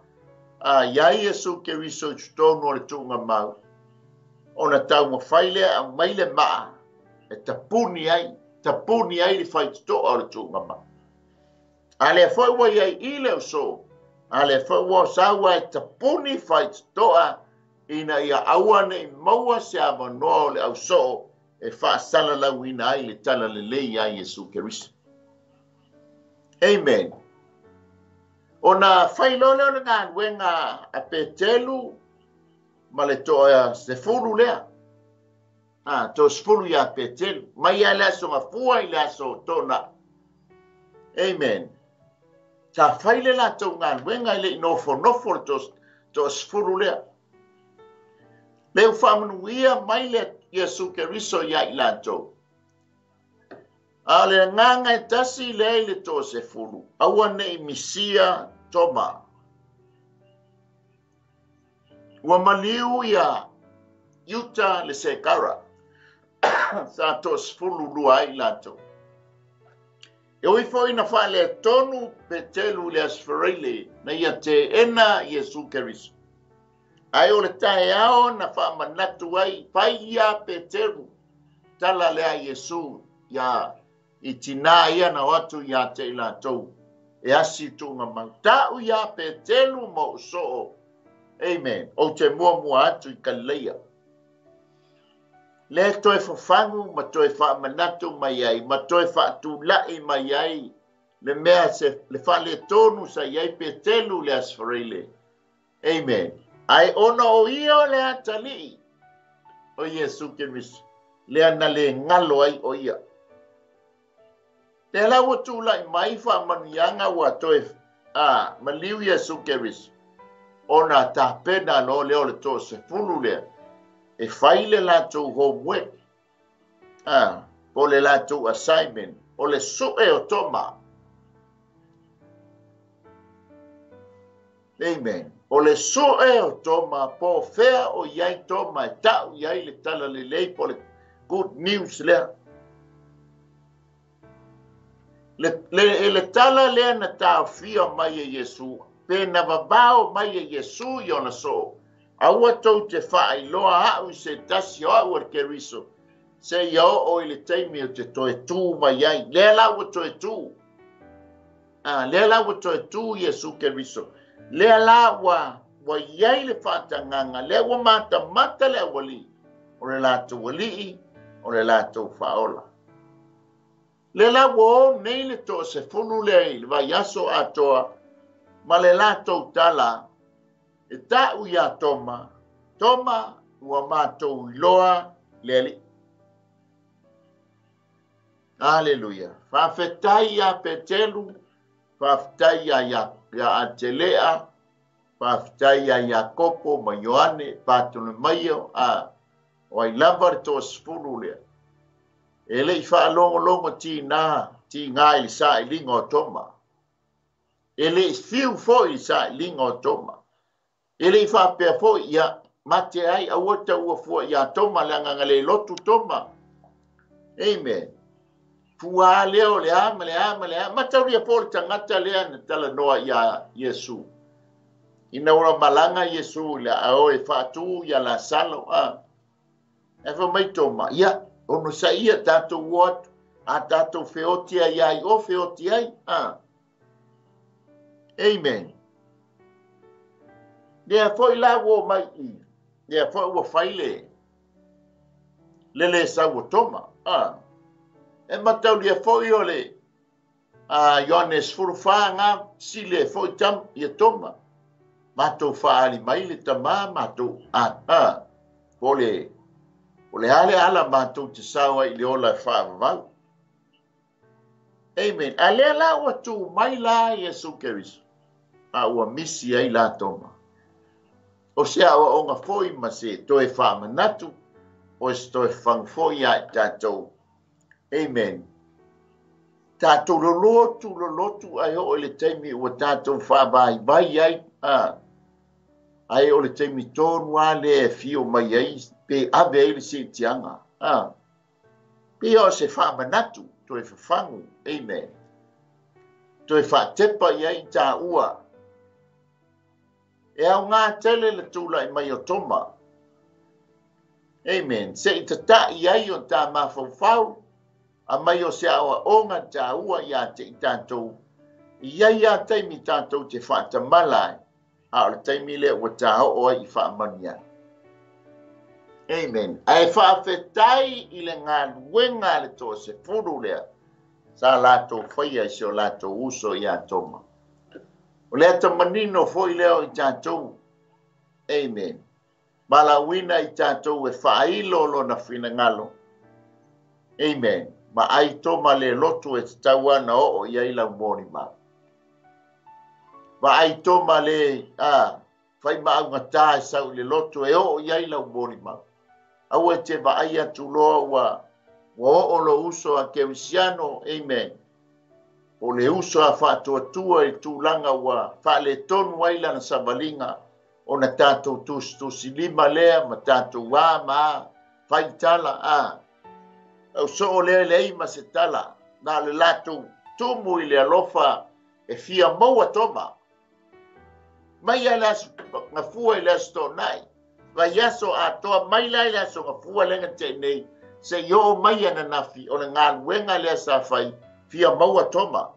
[SPEAKER 4] iai Iesu Keriso i totonu o le tuugamau. Ona taumafai lea aumai le maa e tapuni ai le faitotoa o le tuugamau. A lea foi ua iai i le ausoo, a lea foi ua saua e tapuni faitotoa ina ia aua nei maua se avanoa o le ausoo e faasalalauina ai le tala lelei ia Iesu Keriso. Amen. Ona fai loa lea o le galuega a Petelu ma le 30 lea. 30 ia Petelu. Mai ia le aso Gafua i le aso Toonai. Amen. Sa fai le latou galuega i le i nofonofo le 30 lea. Leu faamanuia mai le Iesu Keriso ia i latou. A o le agaga e tasi lea i le 30, aua nei misia Toma. Ua maliu ia Iuta le Sekara. Sa 32 ai latou. E ui foi na faaletonu Petelu i le Aso Faraile na ia teena Iesu Keriso. Ae o le taeao na faamanatu ai fai ia Petelu tala lea Iesu ia i tinā ia na o atu ia te i latou e asi tuugamau. Ta'u ia Petelu ma ou soo. Amen. Ou te muamua atu i Kalileia. Lea toe fafagu ma toe faamanatu mai ai ma toe faatula'i mai ai le mea se le faaletonu sa i ai Petelu le Aso Faraile. Amen. Ae ona o ia o le atalii o Iesu Keriso, lea na le galo ai o ia. Lea la ua tulai mai faamanuiaga ua toe a maliu Iesu Keriso, ona tapena loa lea o le toasefulu lea e fai le latou homework, a po o le latou assignment, o le su'e o Toma. Amen. O le su'e o Toma, po o fea o i ai Toma e ta'u i ai le talalelei po o le good news lea. Le, le, le tala lea na taofia mai e Iesu, pe na vavao mai e Iesu i ona soo, aua tou te faailoa a'u i se tasi o a'u o le Keriso, seia oo i le taimi ou te toe tū mai ai. Lea la ua toe tū. A, lea la ua toe tū Iesu Keriso. Lea la ua, ua i ai le faatagaga, lea ua matamata le aualii, o le latou alii, o le latou faaola. Lea la ua o nei le toasefulu lea i le vaiaso atoa ma le latou tala e ta'u iā Toma, Toma, ua matou iloa le Alii. Aleluia. Faafetai iā Petelu, faafetai iā iā Atelea, faafetai iā Iakopo ma Ioane, Patolomaio, a o ai lava le toasefulu lea. E le i faalogologo tiga tiga i le sailiga o Toma. E le i fiu foi i le sailiga o Toma. E le i faapea foi, ia, mate ai, aua taua fua iā Toma, leaga na le lotu Toma. Amen. Fua lea o le a ma le a ma le a. Mataulia po le tagata lea na talanoa iā Iesu. Ina ua malaga Iesu i le a o e faatū ia Lasalo, a. Ae fai mai Toma, ia, onosaia tatou o atu, a tatou feoti ai ia i o feoti ai. A. Amen. Lea foi la ua o mai i, lea foi ua fai le, le le sau o Toma. A. E mataulia foi o le a Ioane 14 ga sile foi tam ia Toma. Matou faaali mai le Tamā matou a a po le o le a le ala matou te sao ai i le ola e faavavau. Amen. A lea la ua tū mai la Iesu Keriso, a ua misi ai la Toma. O se aoaoga foi ma se toe faamanatu, o se toe fagu foi iā i tatou. Amen. Tatou lolotu, lolotu ae oo i le taimi ua tatou faavaivai ai, a, ae o le taimi tonu lava lea e fio mai ai pe ave ai le siitiaga. A, pei o se faamanatu, toe fafagu. Amen. Toe faatepa i ai taua. E aoga tele le tulai mai o Toma. Amen. Se i tata'i ai o ta mafaufau, aumai o se aoaoga taua iā te i tatou. E i ai lava taimi tatou te faatamala ai, a o le taimi lea ua taoo ai i faamanuiaga. Amen. Ae faafetai i le galuega a le toasefulu lea sa latou faia i si o latou uso iā Toma. O le ata manino foi lea o i tatou. Amen. Valaauina i tatou e faailo lona finagalo. Amen. Ma ai Toma le lotu e tatau lava ona oo i ai lau molimau. Vaai Toma le a fai ma augatā e sau i le lotu e oo i ai lau molimau. Aua e te vaai atu loa ua ua oo lou uso a Kerisiano, amen, po o le uso a faatuatua i tulaga ua faaletonu ai lana savaliga ona tatou tusitusilima lea ma tatou a ma a fai tala a. Tau soo lea e leai ma se tala, na o le latou tumu i le alofa e fia maua Toma. Mai lava i le Aso Gafua i le Aso Toonai, vaiaso atoa mai la i le Aso Gafua lea na tea nei, seia oo mai ananafi, o le galuega lea sa fai, fia maua Toma.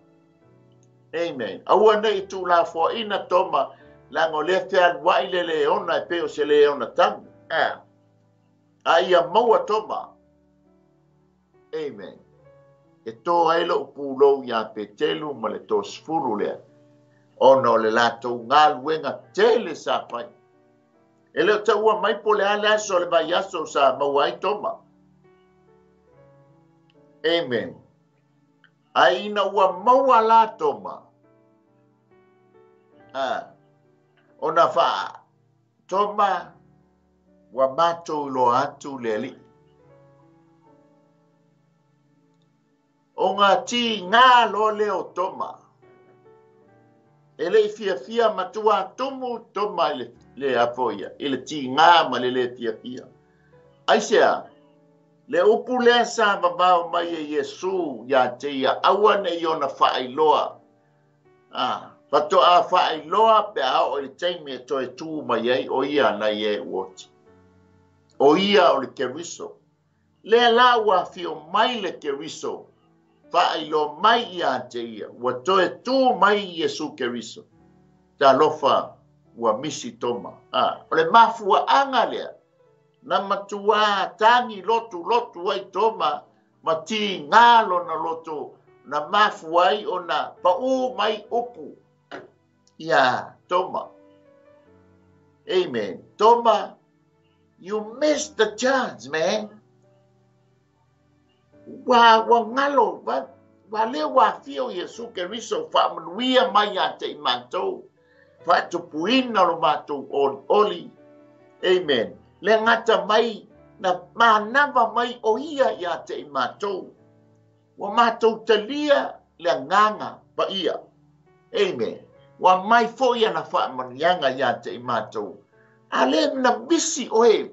[SPEAKER 4] Amen. Aua ne i tuulafoaina Toma, leaga o lea e fealuai le leona e pei o se leona tamu. A. A ia maua Toma. Amen. E tō ai loʻu pulou iā Petelu ma le toasefulu lea, ona o le latou galuega tele sa fai. E le o taua mai po o le a le aso o le vaiaso sa maua ai Toma. Amen. Ae ina ua maua la Toma, a, ona faa Toma, ua matou iloa atu le Alii. Ona tiga loa lea o Toma. E le i fiafia matua tumu Toma i le afoia, i le tiga ma le le fiafia. Aisea? Le upu lea sa vavao mai e Iesu ia te ia, aua ne i ona faailoa. Faatoa faailoa pe a oo i le taimi e toe tu mai ai o ia na i e uoti. O ia o le Keriso. Lea la ua afio mai le Keriso, faailoa mai ia te ia, ua toe tu mai Iesu Keriso. Talofa ua misi Toma. O le mafuaaga lea, na matua tagi lotu lotu ai Toma, ma tiga lona loto, na mafua ai ona paʻū mai upu ia Toma. Amen. Toma, you missed the chance, man. Ua galo, ua le ua afio Iesu Keriso faamanuia mai ia te i matou, faatupuina lo matou olioli. Amen. Le gata mai, na manava mai o ia ia te i matou. Ua matou talia le agaga paia. Amen. Ua mai foi ana faamanuiaga ia te i matou. A le na misi oe,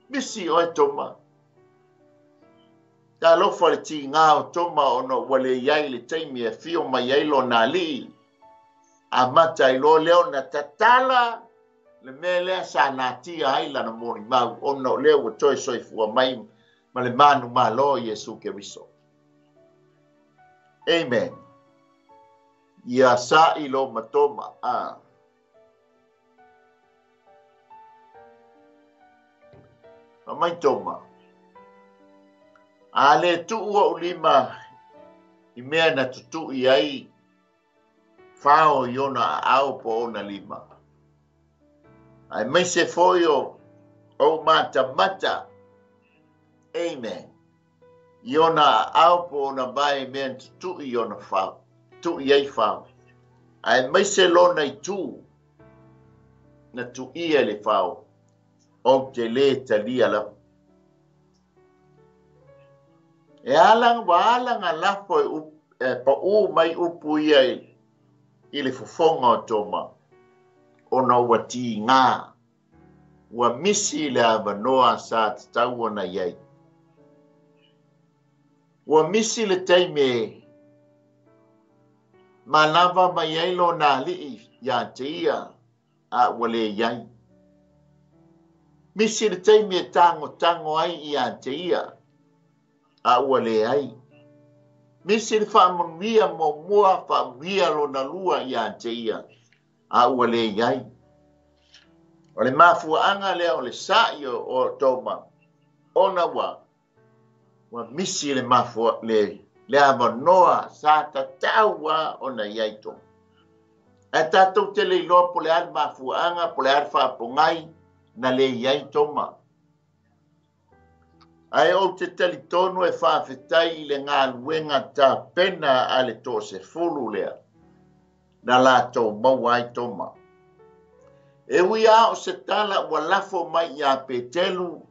[SPEAKER 4] misi oe Toma. Talofa le tiga o Toma ona ua le iai le taimi e afio mai ai lona alii. Amata ai loa lea ona tatala le mea lea sa natia ai lana molimau, ona o lea ua toe soifua mai ma le manumalo Iesu Keriso. Amen. Ia sa'i lo ma Toma. Mai Toma. A le tuu ou lima i mea na tutui ai fao i ona aao po ona lima. Ai mai se foi o ou matamata. Amen. I ona aao po ona vae mea na tutui i ona fao. Tui ai fao. Ai mai se lona i tū na tuia le fao. O te le talia lava. E ala ua ala ngā lafo e paʻū mai upu ia i le fofoga o Toma, ona ua tiga, ua misi le avanoa sa tatau ona i ai. Ua misi le taimi e manava mai ai lona alii ia te ia, a ua le i ai. Misi le taimi e tagotago ai ia te ia, a ua le ai. Misi le faamanuia muamua, faamanuia lona lua ia te ia, a ua le i ai. O le mafuaaga lea o le sa'i o Toma, ona ua misi le mafua, le avanoa sa tatau a ona i ai Toma. Ae tatou te le iloa po le a le mafuaaga, po le a le faapogai, na le i ai Toma. Ae ou te talitonu e faafetai i le galuega tapena a le toasefulu lea, na latou maua ai Toma. E ui a o se tala ua lafo mai ia Petelu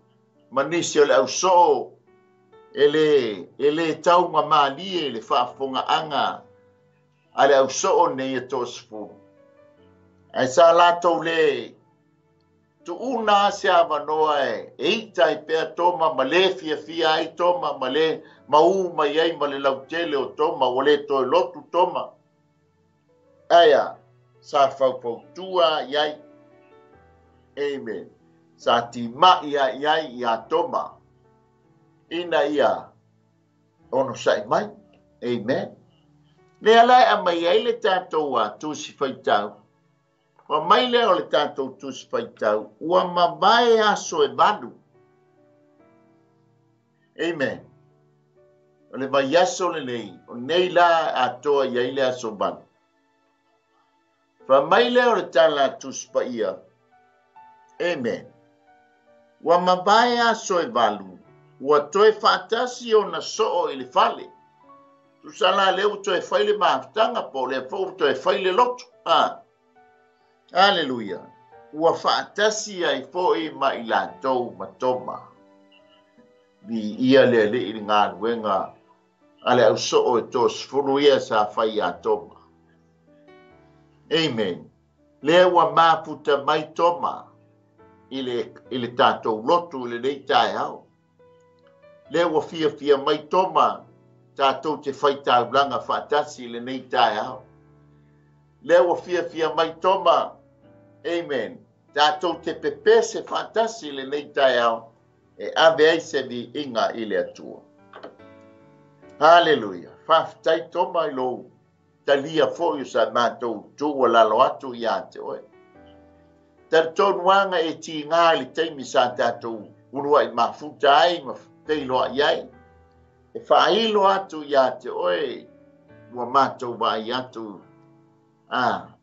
[SPEAKER 4] ma nisi o le ausoo e le taugamalie i le faafofogaaga a le ausoo nei e toasefulu. Ae sa latou le tuuna se avanoa e ita ai pea Toma ma le fiafia ai Toma ma le maū mai ai ma le lautele o Toma, ua le toe lotu Toma. Aia, sa faufautua i ai. Amen. Sa timai ai ai ia Toma ina ia ono sa'i mai. Amen. Lea la e aumai ai le tatou tusi faitau. Ua mai lea o le tatou tusi faitau, ua mavae aso e 8. Amen. O le vaiaso lenei, o nei la atoa i ai le aso 8. Fai mai lea o le tala a Tusi Paia. Amen. Ua mavae aso e 8, ua toe faatasi ona soo i le fale. Tusa la lea ua toe fai le mafutaga po o lea foi ua toe fai le loto. Aleluia. Ua faatasi ai foi ma i latou ma Toma. Viia le Alii i le galuega a le ausoo e 30 ia sa fai ia Toma. Amen. Lea ua mafuta mai Toma i le tatou lotu i lenei taeao. Lea ua fiafia mai Toma tatou te faitaulaga faatasi i lenei taeao. Lea ua fiafia mai Toma, amen, tatou te pepese faatasi i lenei taeao e ave ai se viiga i le Atua. Haleluia. Faafetai Toma i lou talia foi o sa matou tuualalo atu ia te oe. Talitonu aga e tiga i le taimi sa tatou uluai mafuta ai ma feiloai ai. E faailo atu ia te oe ua matou vaai atu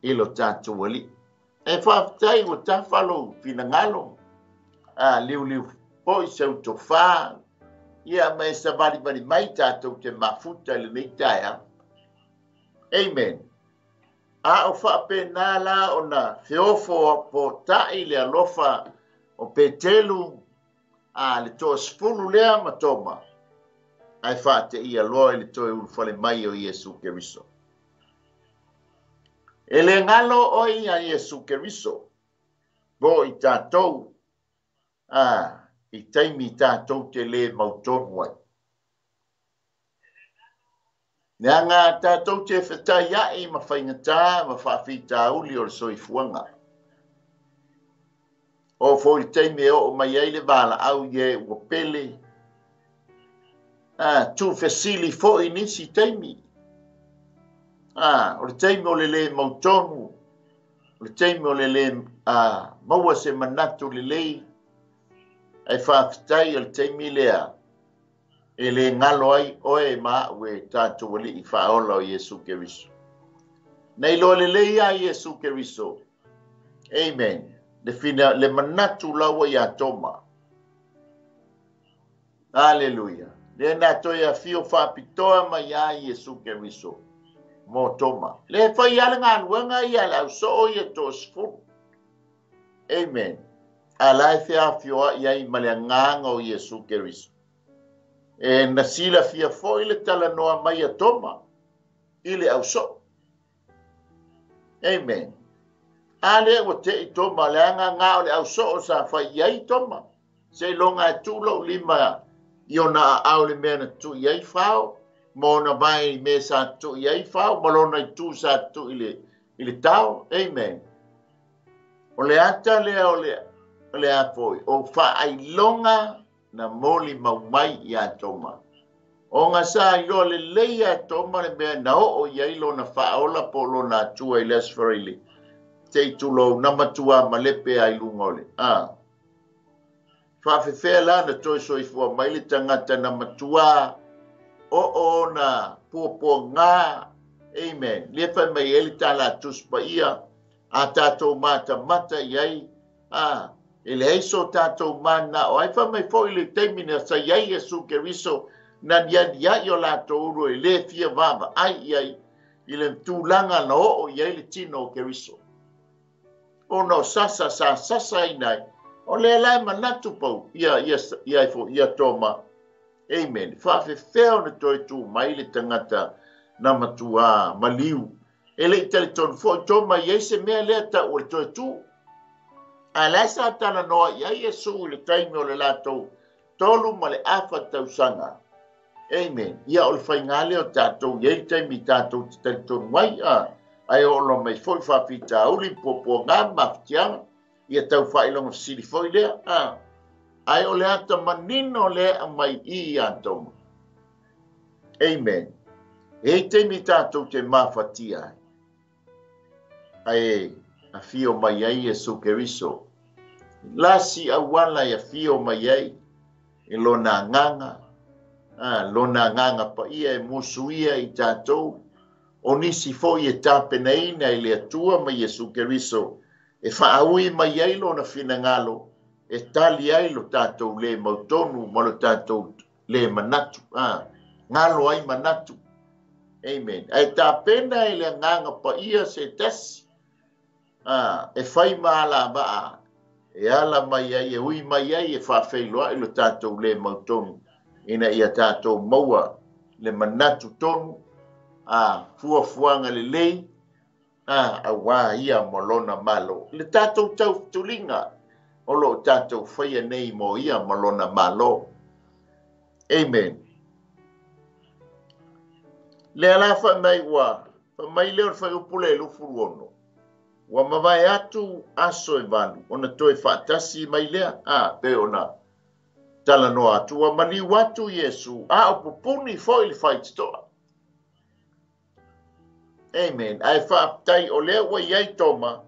[SPEAKER 4] i lo tatou Alii. E faafetai ua tafa lou finagalo, liuliu foi se utofā, ia ma e savalivali mai tatou te mafuta i lenei taeao. Amen. A o faapena la ona feofo potai le alofa o Petelu a le 30 lea ma Toma, ae faateia loa i le toe ulufale mai o Iesu Keriso. E le galo oe ia Iesu Keriso, po i tatou, i taimi tatou te le mautonu ai. Leaga tatou te fetaiai ma faigata ma faafitauli o le soifuaga. O foi le taimi e oo mai ai le valaau i e ua pele, tuufesili foi nisi taimi. O le taimi o le le mautonu, o le taimi o le le maua se manatu lelei, ai faafetai o le taimi lea e le galo ai oe ma au e tatou Alii faaola o Iesu Keriso. Na iloa lelei a Iesu Keriso. Amen. Le manatu laua ia Toma. Aleluia. Le na toe afio faapitoa mai ia Iesu Keriso mo Toma. Le fai a le galuega ia le ausoo ia 30. Amen. A la e feafioai ai ma le agaga o Iesu Keriso. E na silafia foi le talanoa mai a Toma i le ausoo. Amen. A lea ua tei Toma, leaga ngā o le ausoo sa fai ai Toma. Se iloga e tu lou lima i ona aao le mea na tuu ai fao, ma ona vae i mea sa tuu ai fao, ma lona itu sa tuu i le tao. Amen. O le ata lea o le a foi, o faailoga na moli mau mai ia Toma. O ngā sa iloa lelei ia Toma le mea na oo i ai lona faaola po lona atua i le Aso Faraile. Te i tulou na matua ma lepe ai lunga o le. Faafefea la na toe soifua mai le tagata na matua o ona puapuaga. Amen. Le fai mai ai le tala a Tusi Paia a tatou matamata i ai. E leai so tatou mana o ai fai mai foi le taimi na sa i ai Iesu Keriso na nianiai o latou ulu e le fia vaavaai i ai i le tulaga na oo i ai le tino o Keriso. Ona o sasa sa sasa ina ai. O lea la e manatu pau ia Toma. Amen. Faafefea ona toe tu mai le tagata na matua maliu. E le i talitonu foi Toma i ai se mea lea tau o le toe tu. A la sa talanoa i ai Iesu i le taimi o le latou 3 ma le afa tausaga. Amen. Ia o le faiga lea o tatou i ai le taimi tatou te talitonu ai. Ai o lo mai foi faafitauli puapuaga ma mafatiaga. Ia tau faailoga fesili foi lea. Ai o le ata manino lea aumai i ia Toma. Amen. E i taimi tatou te mafatia ai. Ae afio mai ai Iesu Keriso. Lasi auala e afio mai ai i lona agaga. Lona Agaga Paia e musuia i tatou, o nisi foi e tapenaina e le Atua ma Iesu Keriso e faaui mai ai lona finagalo e tali ai lo tatou le mautonu ma lo tatou le manatu. Galo ai manatu. Amen. Ae tapena e le Agaga Paia se tasi e fai ma alavaa e ala mai ai, e ui mai ai, e faafeiloai lo tatou le mautonu ina ia tatou maua le manatu tonu, fuafuaga lelei, auā ia ma lona Malo. Le tatou tautuliga o loo tatou faia nei mo ia ma lona Malo. Amen. Lea la fai mai ua fai mai lea o le fuaiupu le 26. Ua mavae atu aso e 8 ona toe faatasi mai lea. Pe ona talanoa atu, ua maliu atu Iesu, a o pupuni foi le faititoa. Amen. Ae faafetai o lea ua iai Toma,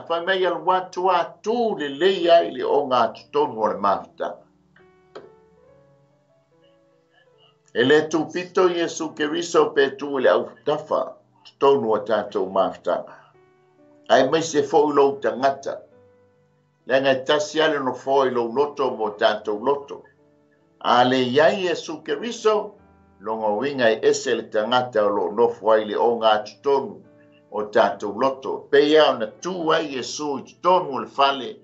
[SPEAKER 4] fai mai alu atu a tu lelei ai le ogatotonu o le mafutaga. E le tupito Iesu Keriso pe tu i le aufutafa totonu o tatou mafutaga. Ae mai se foi lou tagata. Leaga e tasi ale no foi lou loto mo tatou loto. A le iai Iesu Keriso, longa uiga e ese le tagata o loo nofo ai le ogatotonu o tatou loto. Peia ona tu ai Iesu i totonu o le fale.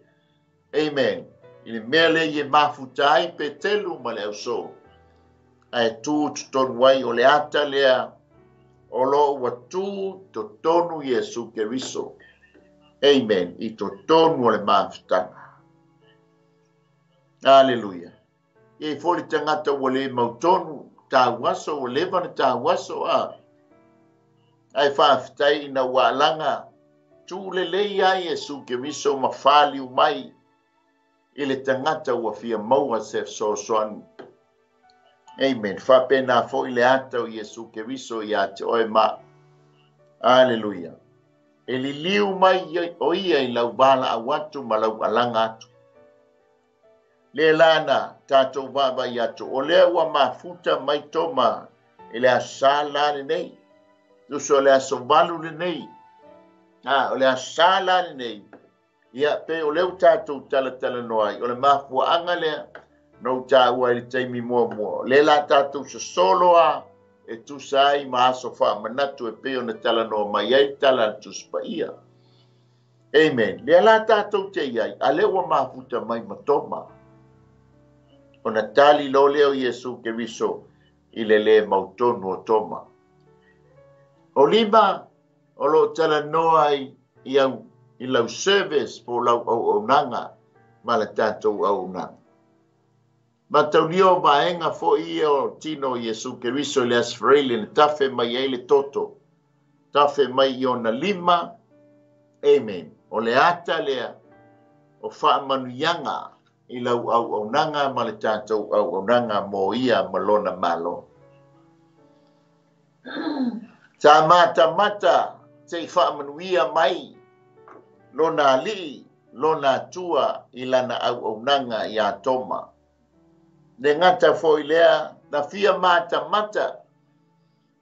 [SPEAKER 4] Amen. I le mea le ie mafuta ai Petelu ma le ausoo. Ae tu totonu ai o le ata lea o loo ua tu totonu Iesu Keriso. Amen. I totonu o le mafutaga. Aleluia. Ia i foi le tagata ua le mautonu, tauaso, ua leva na tauaso, Ae faafetai ina ua alaga tu lelei ai Iesu Keriso ma faliu mai i le tagata ua fia maua se fesoasoani. Amen. Faapena foi le ata o Iesu Keriso ia te oe ma. Aleluia. E liliu mai o ia i lau valaau atu ma lau alaga atu. Le lana tatou vaavaai atu, o lea ua mafuta mai Toma i le aso la lenei. Tuso o le aso 8 lenei. O le aso la lenei. Ia pe o lea ua tatou talatalanoa ai, o le mafuaaga lea na ou taua ai le taimi muamua. Le la tatou sosolo a e tusa ai ma aso faamanatu e pei ona talanoa mai ai tala a le Tusi Paia. Amen. Lea la tatou te iai, a lea ua mafuta mai ma Toma. Ona tali lo lea o Iesu Keriso i le le mautonu o Toma. O lima o loo talanoa ai i au i lau service po lau auaunaga ma le tatou auaunaga. Mataulia o vaega foi ia o tino o Iesu Keriso i le Aso Faraile na tafe mai ai le toto. Tafe mai i ona lima. Amen. O le ata lea o faamanuiaga i lau auaunaga ma le tatou auaunaga mo ia ma lona Malo. Sa matamata se i faamanuia mai lona alii, lona Atua i lana auaunaga ia Toma. Le gata foi lea, na fia matamata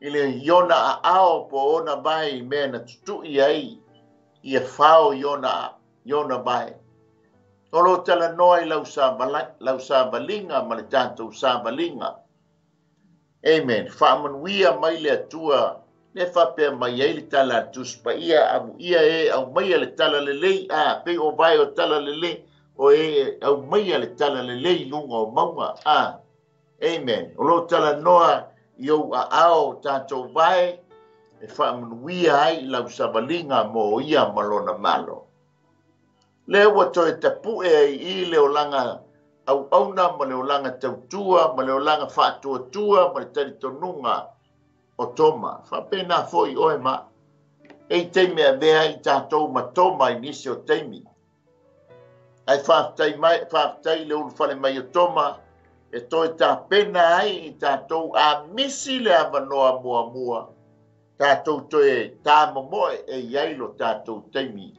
[SPEAKER 4] i le iona aao po ona vae i mea na tutui ai ia fao iona vae. O lo talanoa i lau savaliga ma le tatou savaliga. Amen. Faamanuia mai le Atua, le faapea mai ai le tala a le Tusi Paia, amuia e aumaia le tala lelei, pei o vae o tala lelei, o e aumaia le tala lelei luga o mauga. Amen. O lo talanoa i ou aao tatou vae e faamanuia ai lau savaliga mo ia ma lona Malo. Le ua toe tapue ai i le olaga auauna ma le olaga tautua ma le olaga faatuatua ma le talitonuga o Toma. Faapena foi oe ma. E i taimi avea i tatou ma Toma i nisi o taimi. Ae faafetai mai, faafetai le ulufale mai o Toma e toe tapena ai i tatou a misi le avanoa muamua. Tatou toe tāmomoe e iai lo tatou taimi.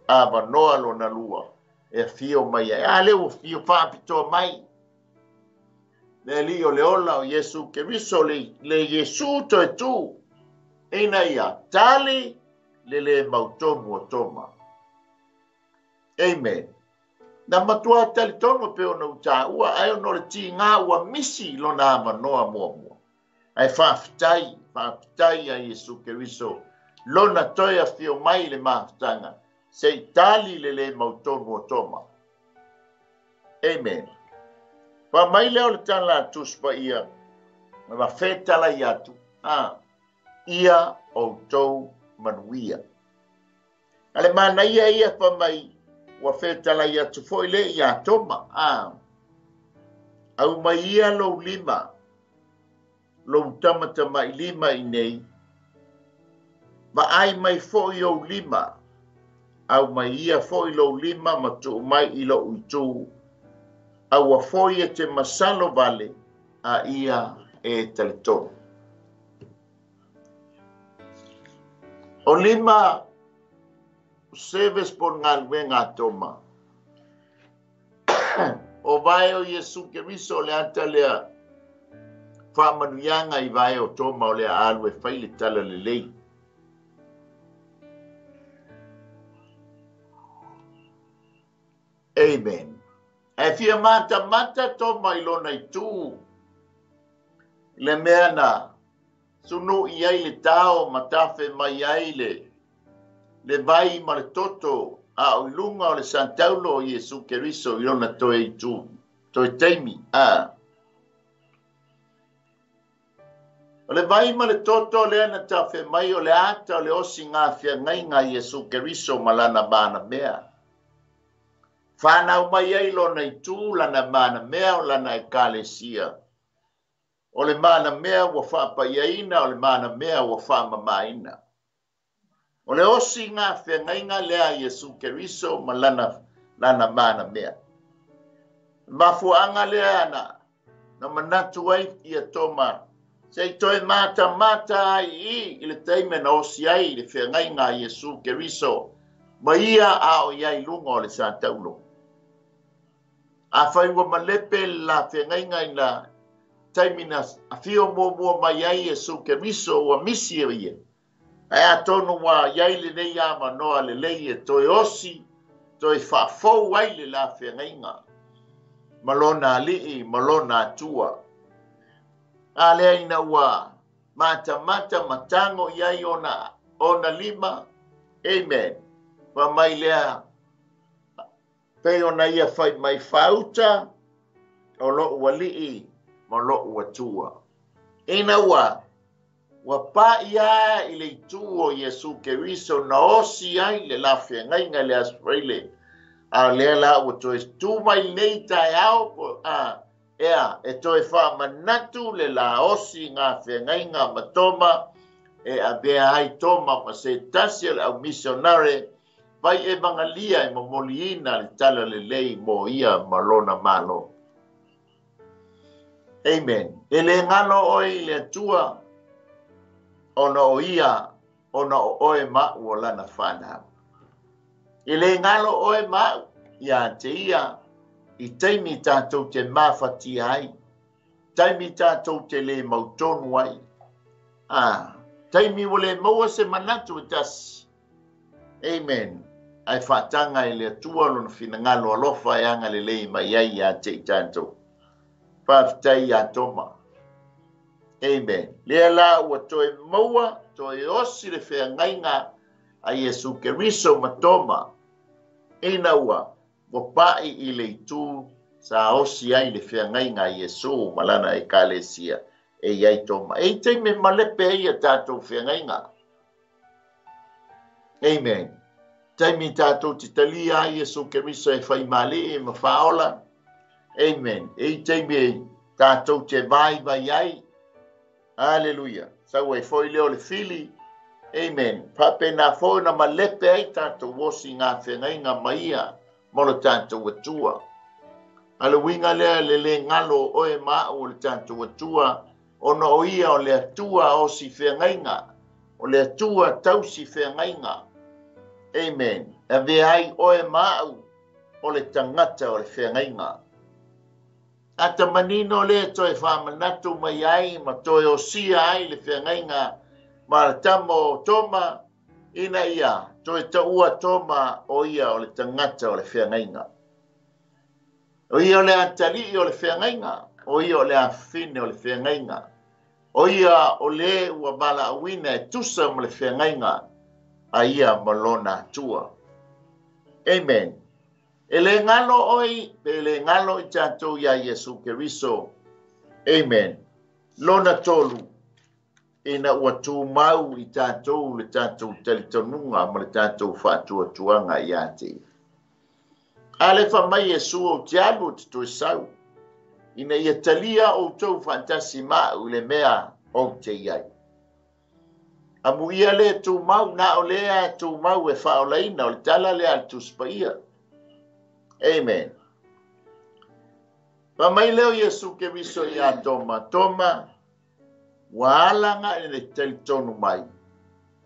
[SPEAKER 4] Avanoa lona lua e afio mai ai. A lea ua fio faapitoa mai. Le Alii o le ola o Iesu Keriso, le Iesu toe tu, ina ia tali le lē mautonu o Toma. Amen. Na matuā talitonu e pei ona ou tāua, ae ona o le tigā ua misi i lona avanoa muamua. Ae faafetai, faafetai iā Iesu Keriso, lona toe afio mai i le mafutaga, se i tali le lē mautonu o Toma. Amen. Fai mai lea o le tala a Tusi Paia, ma fetalai atu, a, ia outou manuia. A le manaia ia fai mai, ua fetalai atu foi le iā Toma, a, aumai ia lou lima, lou tamatamailima iinei, vaai mai foi ou lima, aumai ia foi lou lima ma tuu mai i lo'u itū, aua foi e te masalo vale, a ia e talitonu. O lima service po o le galuega a Toma. O vae o Iesu Keriso o le ata lea faamanuiaga i vae o Toma o le a alu e fai le tala lelei. Amen. Ae fia matamata Toma i lona itu i le mea na sunu'i ai le tao ma tafe mai ai le le vai ma le toto a o i luga o le santaulo o Iesu Keriso i lona toe itu, toe taimi. A. O le vai ma le toto lea na tafe mai o le ata o le osiga feagaiga a Iesu Keriso ma lana manamea. Fanau mai ai lona itu, lana manamea o lana ekalesia. O le manamea ua faapaiaina, o le manamea ua faamamaina. O le osiga feagaiga lea a Iesu Keriso ma lana, lana manamea. Mafuaaga lea na, na manatu ai ia Toma, se i toe matamata ai i i le taimi na osi ai le feagaiga a Iesu Keriso ma ia a o i ai i luga o le sataulo. Afai ua malepe le la feagaiga i na taimi na afio muamua mai ai Iesu Keriso ua misi e ia, ae atonu ua i ai lenei avanoa lelei e toe osi, toe faafou ai le la feagaiga ma lona Alii ma lona Atua. A lea ina ua matamata ma tago i ai ona, ona lima, amen, fai mai lea, pei ona ia fai mai faauta o lo'u Alii ma lo'u Atua. Ina ua ua pa'i a i le itu o Iesu Keriso na osi ai le la feagaiga i le Aso Faraile, a o lea la ua toe tu mai lenei taeao po a ea e toe faamanatu le la osiga feagaiga ma Toma e avea ai Toma ma se tasi o le au misionare fai evagalia e momoliina le tala lelei mo ia ma lona Malo. Amen. E le galo oe i le Atua ona o ia, ona o oe ma a'u o lana fanau. E le galo oe ma a'u iā te ia i taimi tatou te mafatia ai, taimi tatou te lē mautonu ai, a taimi ua lē maua se manatu e tasi. Amen. Ae faataga e le Atua lona finagalo alofa e agalelei mai ai iā te i tatou. Faafetai iā Toma. Amen. Lea la ua toe maua, toe osi le feagaiga a Iesu Keriso ma Toma, ina ua ua pa'i i le itu sa osi ai le feagaiga a Iesu ma lana ekalesia e i ai Toma. E i taimi e malepe ai a tatou feagaiga. Amen. Taimi tatou te talia ai Iesu Keriso e fai ma Alii ma Faaola. Amen. E i taimi e tatou te vaivai ai. Aleluia. Sau ai foi lea o le fili. Amen. Faapena foi ona malepe ai tatou osiga feagaiga ma ia ma lo tatou Atua. A le uiga lea le lē galo o oe ma a'u o le tatou Atua, ona o ia o le Atua osi feagaiga, o le Atua tausi feagaiga. Amen. E avea ai oe ma a'u o le tagata o le feagaiga. Ata manino lea toe faamanatu mai ai ma toe osia ai le feagaiga ma le tama o Toma ina ia toe taua Toma o ia o le tagata o le feagaiga. O ia o le atalii o le feagaiga, o ia o le afafine o le feagaiga. O ia o le ua valaauina e tusa ma le feagaiga a ia ma lona Atua. Amen. E le galo oi, pe le galo i tatou iā Iesu Keriso. Amen. Lona tolu, ina ua tumau i tatou le tatou talitonuga ma le tatou faatuatuaga iā te ia. A le fai mai Iesu ou te alu ou te toe sau, ina ia talia outou faatasi ma au i le mea ou te i ai. Amuia le tumau, na o lea tumau e faaolaina, o le tala lea a le Tusi Paia. Amen. Fai mai lea o Iesu Keriso iā Toma, Toma, ua ala ona e talitonu mai,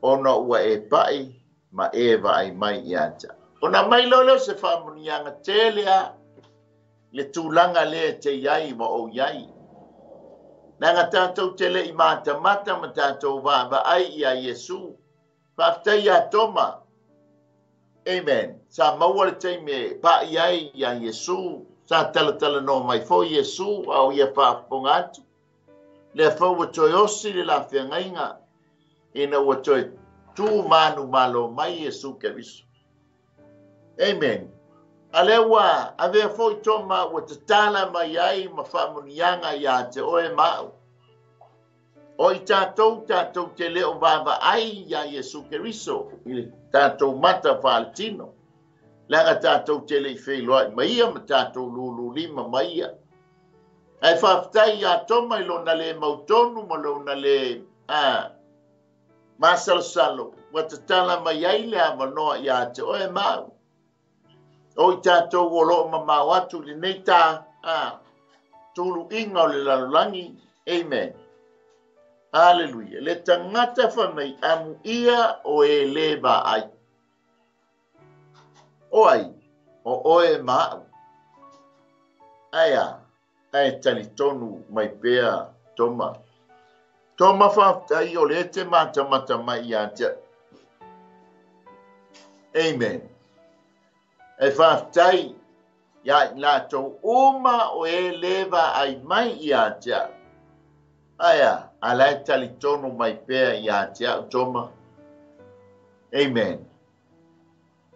[SPEAKER 4] ona ua e pai ma e vaai mai ia te au. Ona mai loa lea o se faamanuiaga tele lava i le tulaga lea e te i ai ma ou i ai. Leaga tatou te le i matamata ma tatou vaavaai iā Iesu. Faafetai iā Toma. Amen. Sa maua le taimi e pai ai iā Iesu, sa talatalanoa mai foi Iesu a o ia faafofoga atu. Lea foi ua toe osi le la feagaiga ina ua toe tu manumalo mai Iesu Keriso. Amen. A lea ua avea foi Toma ua tatala mai ai ma faamanuiaga iā te oe ma au. O i tatou, tatou te le o vaavaai iā Iesu Keriso i le tatou mata faaletino, leaga tatou te le i feiloai ma ia ma tatou lululima ma ia. Ae faafetai iā Toma i lona le mautonu ma lona le masalosalo ua tatala mai ai le avanoa iā te oe ma au. O i tatou o lo o mamao atu i lenei ta tuluiga o le lalolagi. Amen. Aleluia. Le tagata fai mai, amuia o e le vaai. O ai? O oe ma au. Ae a? Ae talitonu mai pea Toma. Toma faafetai o lea e te matamata mai ia te au. Amen. E faafetai iā i latou uma o e le vaai mai ia te au. Ae a? A la e talitonu mai pea ia te au Toma. Amen.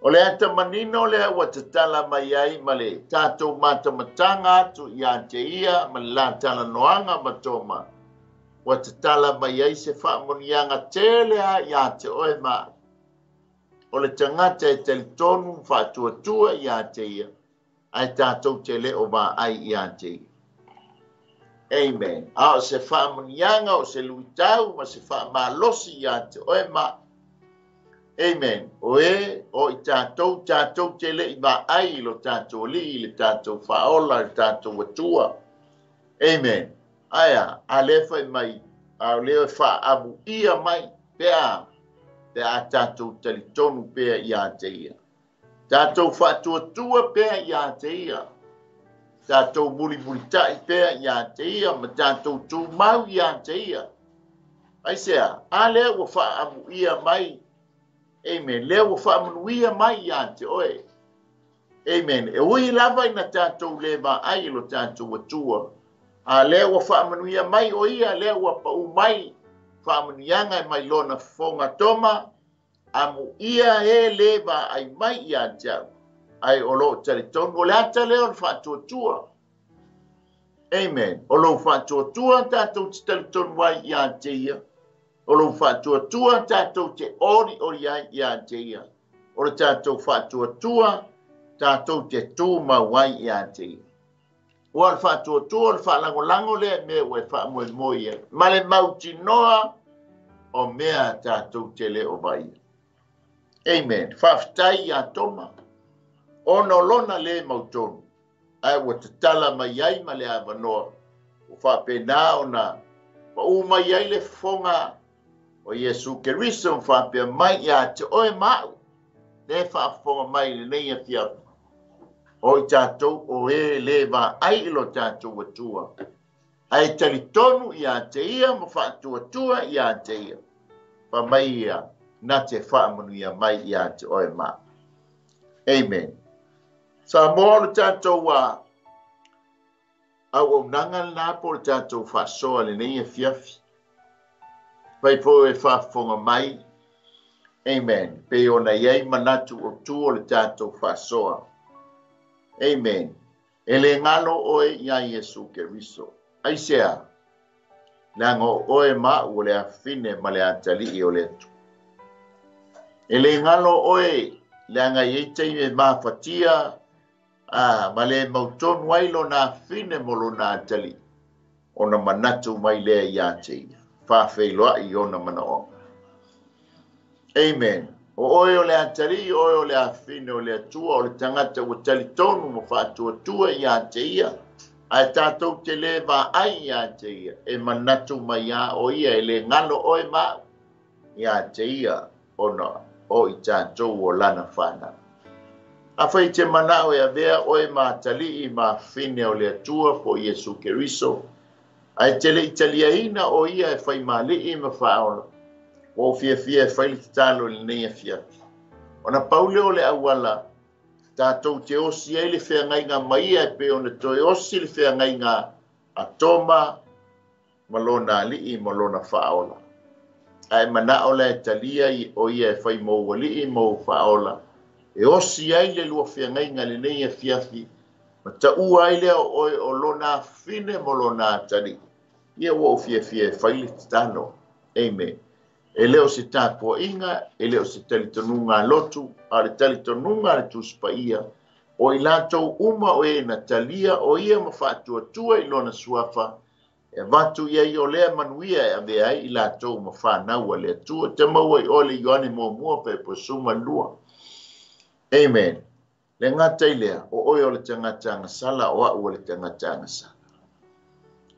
[SPEAKER 4] O le ata manino lea ua tatala mai ai ma le tatou matamataga atu ia te ia ma le la talanoaga ma Toma, ua tatala mai ai se faamanuiaga tele lava ia te oe ma au. O le tagata e talitonu faatuatua ia te ia, ae tatou te le o vaai ia te ia. Amen. A o se faamanuiaga, o se luitau ma se faamalosi ia te oe ma au. Amen. O e, o i tatou, tatou te le i vaai i lo tatou Alii, i le tatou Faaola, i le tatou Atua. Amen. Ae a? A lea fai mai, a o lea e faaamuia mai pe a, pe a tatou talitonu pea ia te ia. Tatou faatuatua pea ia te ia. Tatou mulimulitai pea ia te ia ma tatou tumau ia te ia. Aisea? A lea ua faaamuia mai. Amen. Lea ua faamanuia mai ia te oe. Amen. E ui lava ina tatou le vaai i lo tatou Atua, a lea ua faamanuia mai o ia, lea ua pau mai faamanuiaga e mai lona fofoga Toma, amuia e le vaai mai ia te au, ae o lo o talitonu. O le ata lea o le faatuatua. Amen. O lou faatuatua tatou te talitonu ai ia te ia. O lou faatuatua tatou te olioli ai ia te ia. O le tatou faatuatua tatou te tumau ai ia te ia. Ua o le faatuatua o le faalagolago lea i mea ua e faamoemoe i ai, ma le mautinoa o mea tatou te le o vaaia. Amen. Faafetai ia Toma, ona o lona le mautonu, ae ua tatala mai ai ma le avanoa ua faapena ona pau mai ai le fofoga o Iesu Keriso ma faapea mai ia te oe ma au, le faafofoga mai i lenei afiafi. O i tātou o e le vaai i lo tātou Atua. Ae talitonu ia te ia ma faatuatua ia te ia. Fa mai ia na te faamanuia mai ia te oe ma. Amen. Samoa o le tātou auaunaga lena po o le tātou faasoa lenei afiafi. Fai foi e faafofoga mai. Amen. Pei ona i ai manatu o tu o le tātou faasoa. Amen. E le galo oe iā Iesu Keriso. Aisea? Leaga o oe ma au o le afafine ma le atalii o le Atua. E le galo oe leaga e i ai taimi e mafatia a ma le mautonu ai lona afafine mo lona atalii, ona manatu mai lea ia te ia, faafeiloai i ona manaoga. Amen. O oe o le atalii, o oe o le afafine o le Atua, o le tagata ua talitonu ma faatuatua ia te ia, ae tātou te le vaai ia te ia, e manatu mai a o ia e le galo oe ma au ia te ia, ona o i tātou o lana whanau. Afai e te manao e avea oe ma atalii ma afafine o le Atua po o Iesu Keriso, ae te le i taliaina o ia e faimali'i ma faaola, ua ou fiafia e fai le tatalo i lenei afiafi. Ona pau lea o le auala tātou te osi ai le feagaiga ma ia e pei ona toe osi le feagaiga a Toma ma lona alii ma lona faaola. Ae manao la e talia o ia e fai mou alii ma ou faaola, e osi ai le lua feagaiga lenei afiafi, ma taua ai lea o oe o lona afafine ma lona atalii. Ia ua ou fiafia e fai le tatalo. Amen. E le o se tapuaiga, e le o se talitonuga a lotu, a o le talitonuga a le Tusi Paia, o i latou uma o e na talia o ia ma faatuatua i lona suafa, e avatu i ai o lea manuia e avea ai i latou ma fanau a le Atua. Te maua i oe le Ioane muamua pepa 12. Amen. Le gata i lea, o oe o le tagata agasala, o au o le tagata agasala.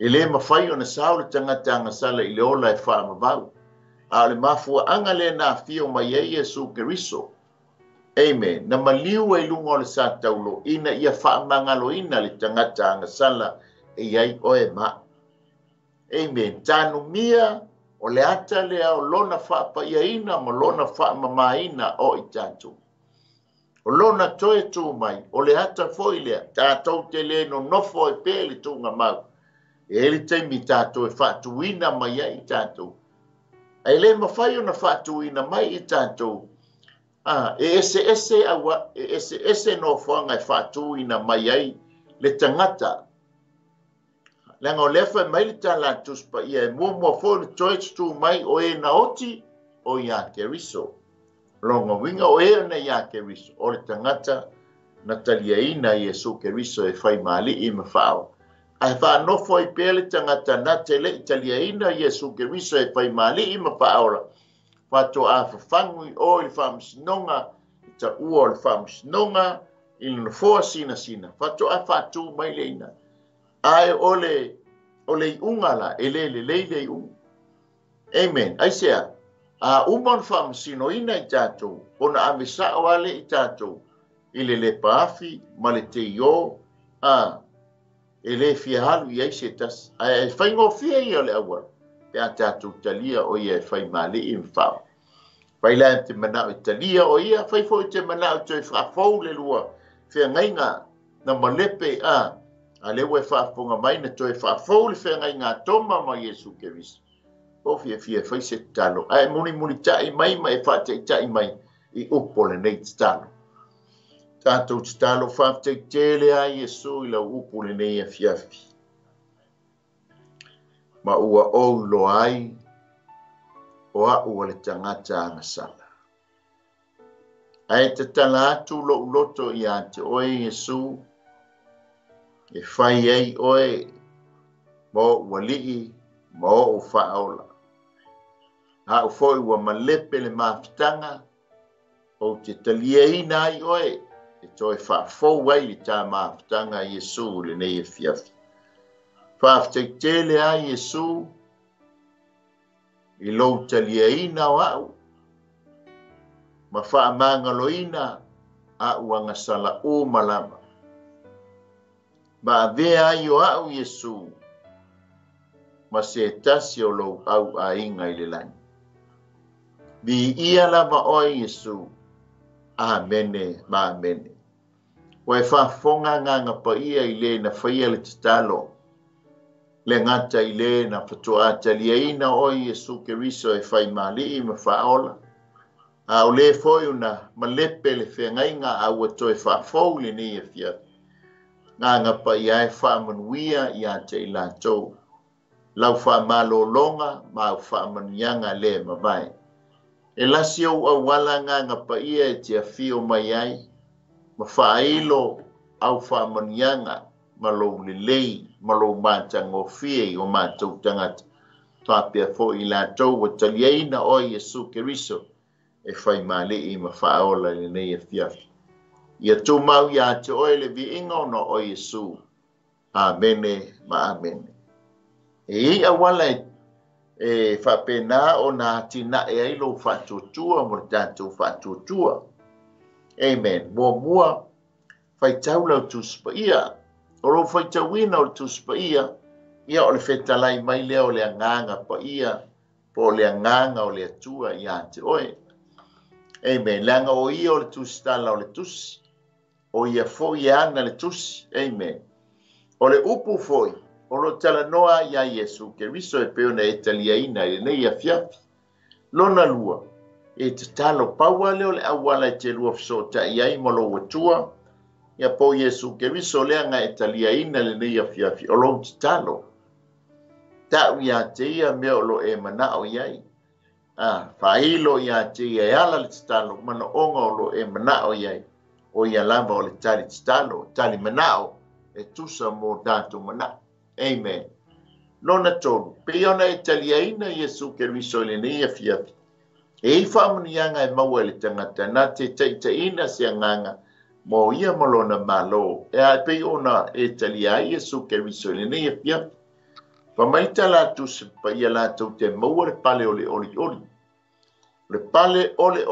[SPEAKER 4] E le mafai ona sao le tagata agasala i le ola e faamavau. A o le mafuaaga lea na afio mai ai Iesu Keriso. Amen. Na maliu ai luga o le sa taulo ina ia faamagaloina le tagata agasala e i ai oe ma. Amen. Tanumia o le ata lea o lona faapaiaina ma lona faamamaina o i tātou. O lona toe tū mai, o le ata foi lea, tātou te le nonofo ai pea i le tuugamau. E i ai le taimi tātou e faatuina mai ai i tātou. Ae le mafai ona faatuina mai i tātou, a, e eseese aua, e eseese nofoaga e faatuina mai ai le tagata. Leaga o lea fai mai le tala a le Tusi Paia, e muamua foi ona toe tutū mai o e na oti o iā Keriso. Lona uiga o e ana iā Keriso, o le tagata na taliaina Iesu Keriso e fai ma alii ma faaola. Ae faanofo ai pea le tagata na te le i taliaina Iesu Keriso e fai ma alii ma faaola, faatoa fafagu i o i le faamasinoga, i taua o le faamasinoga, i le nofoa sinasina, faatoa faatū mai le ina. Ae o le, o le iuga la, e le lelei le iuga. Amen. Aisea? A uma ona faamasinoina i tatou, ona ave sao lava lea i tatou i le lepa afi ma le teio, a, e le fia alu i ai se tasi. Ae faigofie ia o le auala, pe a tatou talia o ia e fai ma alii ma faaola. Fai la e te manao e talia o ia, fai foi te manao e toe faafou le lua feagaiga na malepe, a, a lea ua e faafofoga mai na toe faafou le feagaiga a Toma ma Iesu Keriso. Ua fiafia e fai se tatalo, ae mulimulitai mai ma e faataitai mai i upu o lenei tatalo. Tatou tatalo, faafetai tele a Iesu i lau upu lenei afiafi. Ma ua ou iloa ai o au o le tagata agasala. Ae tatala atu lou loto ia te oe Iesu, e fai ai oe ma ou alii ma ou faaola. A'u foi ua malepe le mafutaga, ou te taliaina ai oe e toe faafou ai le tā mafutaga a Iesu i lenei afiafi. Faafetai tele a Iesu i lou taliaina o a'u ma faamagaloina a'u agasala uma lava. Ma avea ai o a'u Iesu ma se tasi o lou auaiga i le lagi. Viia lava oe Iesu. Amene ma amene. Ua e faafofoga agaga paia i le na faia le tatalo, le gata i le na fatoā taliaina oe Iesu Keriso e faimaali'i ma faaola, a o lē foi ona malepe le feagaiga a ua toe faafou i lenei afiafi. Agaga paia e faamanuia iā te i latou. Lau faamalōlōga ma au faamanuiaga lē mavae. E lasi ou auala agaga paia e te afio mai ai, ma faailo au faamanuiaga ma lou lelei ma lou matagofie i o matou tagata. Faapea foi i latou ua taliaina oe Iesu Keriso e faimaali'i ma faaola i lenei afiafi. Ia tumau iā te oe le viiga ona o Iesu. Amene ma amene. E i auala e faapena ona atinae ai lou faatuatua mo le tatou faatuatua. Amen. Muamua, faitau lau Tusi Paia. O lou faitauina o le Tusi Paia, ia o le fetalai mai lea o le agaga paia, po o le agaga o le Atua iā te oe. Amen. Leaga o ia o le tusitala o le tusi, o ia foi e ana le tusi. Amen. O le upu foi, o lo talanoa iā Iesu Keriso e pei ona e taliaina i lenei afiafi. Lona lua, e tatalo pau lea o le auala e te lua fesootai ai ma lou Atua, ia po Iesu Keriso lea na e taliaina lenei afiafi, o lou tatalo. Ta'u iā te ia mea o lo e mana'o i ai. Faailo iā te ia e ala le tatalo, manaoga o lo e mana'o i ai. O ia lava o le tali tatalo, tali mana'o, e tusa mo tatou mana'o. Amen. Lona tolu, pei ona e taliaina Iesu Keriso i lenei afiafi. E i faamanuiaga e maua e le tagata na te taitaiina se agaga mo ia ma lona malo. E a pei ona e talia ai Iesu Keriso i lenei afiafi. Fai mai tala tusi paia latou te maua le pale o le olioli. O le pale o le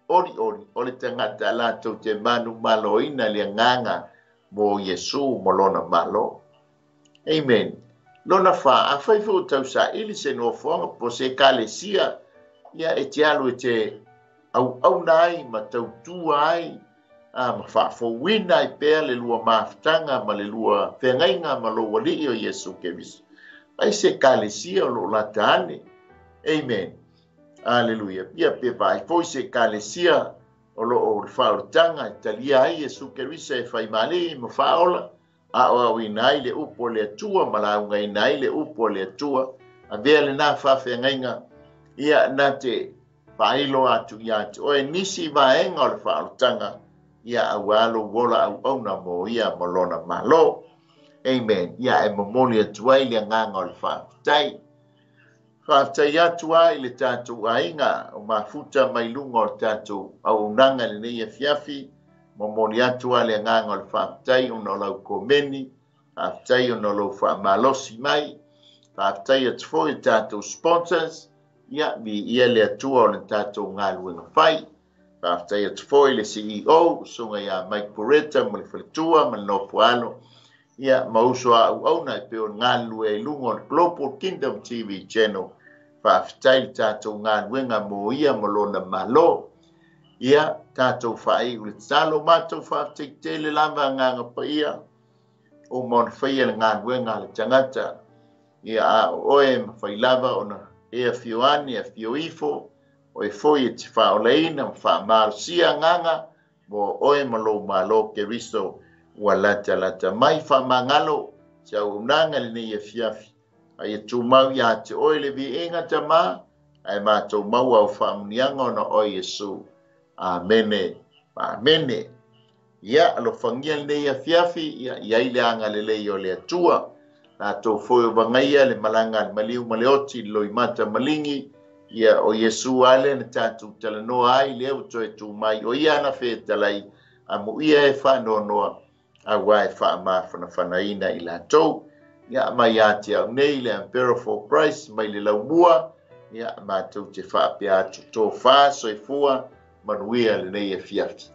[SPEAKER 4] olioli o le tagata latou te manumaloina le agaga mo Iesu ma lona malo. Amen. Lona fa, afai foi o tausaili se nofoaga po se ekalesia, ia e te alu e te auauna ai ma tautua ai, ma faafouina ai pea le lua mafutaga ma le lua feagaiga ma lou alii o Iesu Keriso. Ai se ekalesia o loo lata ane. Amen. Aleluia. Ia pe vaai foi se ekalesia o loo le faaolataga e talia ai Iesu Keriso e faimaali'i ma faaola, aoaoina ai le upu o le Atua ma laugaina ai le upu o le Atua. Avea lenā faafeagaiga ia na te faailo atu iā te oe nisi vaega o le faaolataga, ia auā lou ola auauna mo ia ma lona malo. Amen. Ia e momoli atu ai le agaga o le faafetai. Faafetai atu ai le tatou aiga o mafuta mai luga o le tatou auaunaga lenei afiafi. Momoli atu ai le agaga o le faafetai ona o lau komeni, faafetai ona o lou faamalosi mai, faafetai atu foi i tatou sponsors, ia viia le Atua o le tatou galuega fai. Faafetai atu foi le CEO, susuga ia Mike Pureta ma le faletua ma le nofoalo, ia ma uso a auauna e pei o galulue ai luga o le Global Kingdom TV Channel. Faafetai le tatou galuega mo ia ma lona malo. Ia tatou faaiu le tatalo, matou faafetai tele lava agaga paia o ma ona faia le galuega a le tagata. Ia a o oe mafai lava ona e afio ane, afio ifo, oe foi e te faaolaina ma faamalosia agaga mo oe ma lou malo Keriso ua latalata mai. Faamagalo se auaunaga lenei afiafi. A ia tumau iā te oe le viiga Tamā, ae matou maua au faamanuiaga ona oe Iesu. Amene. Amene. Ia alofagia lenei afiafi, ia iai le agalelei o le Atua. Latou foi o vagaia le malaga a le maliu ma le oti le loimata maligi, ia o Iesu ale na tatou talanoa ai lea ua toe tu mai, o ia ana fetalai, amuia e faanoanoa, auā e faamafanafanaina i latou. Ia mai ia te au nei le Emperor for Christ mai le laumua, ia matou te faapea atu tofa soifua manuia lenei afiafi.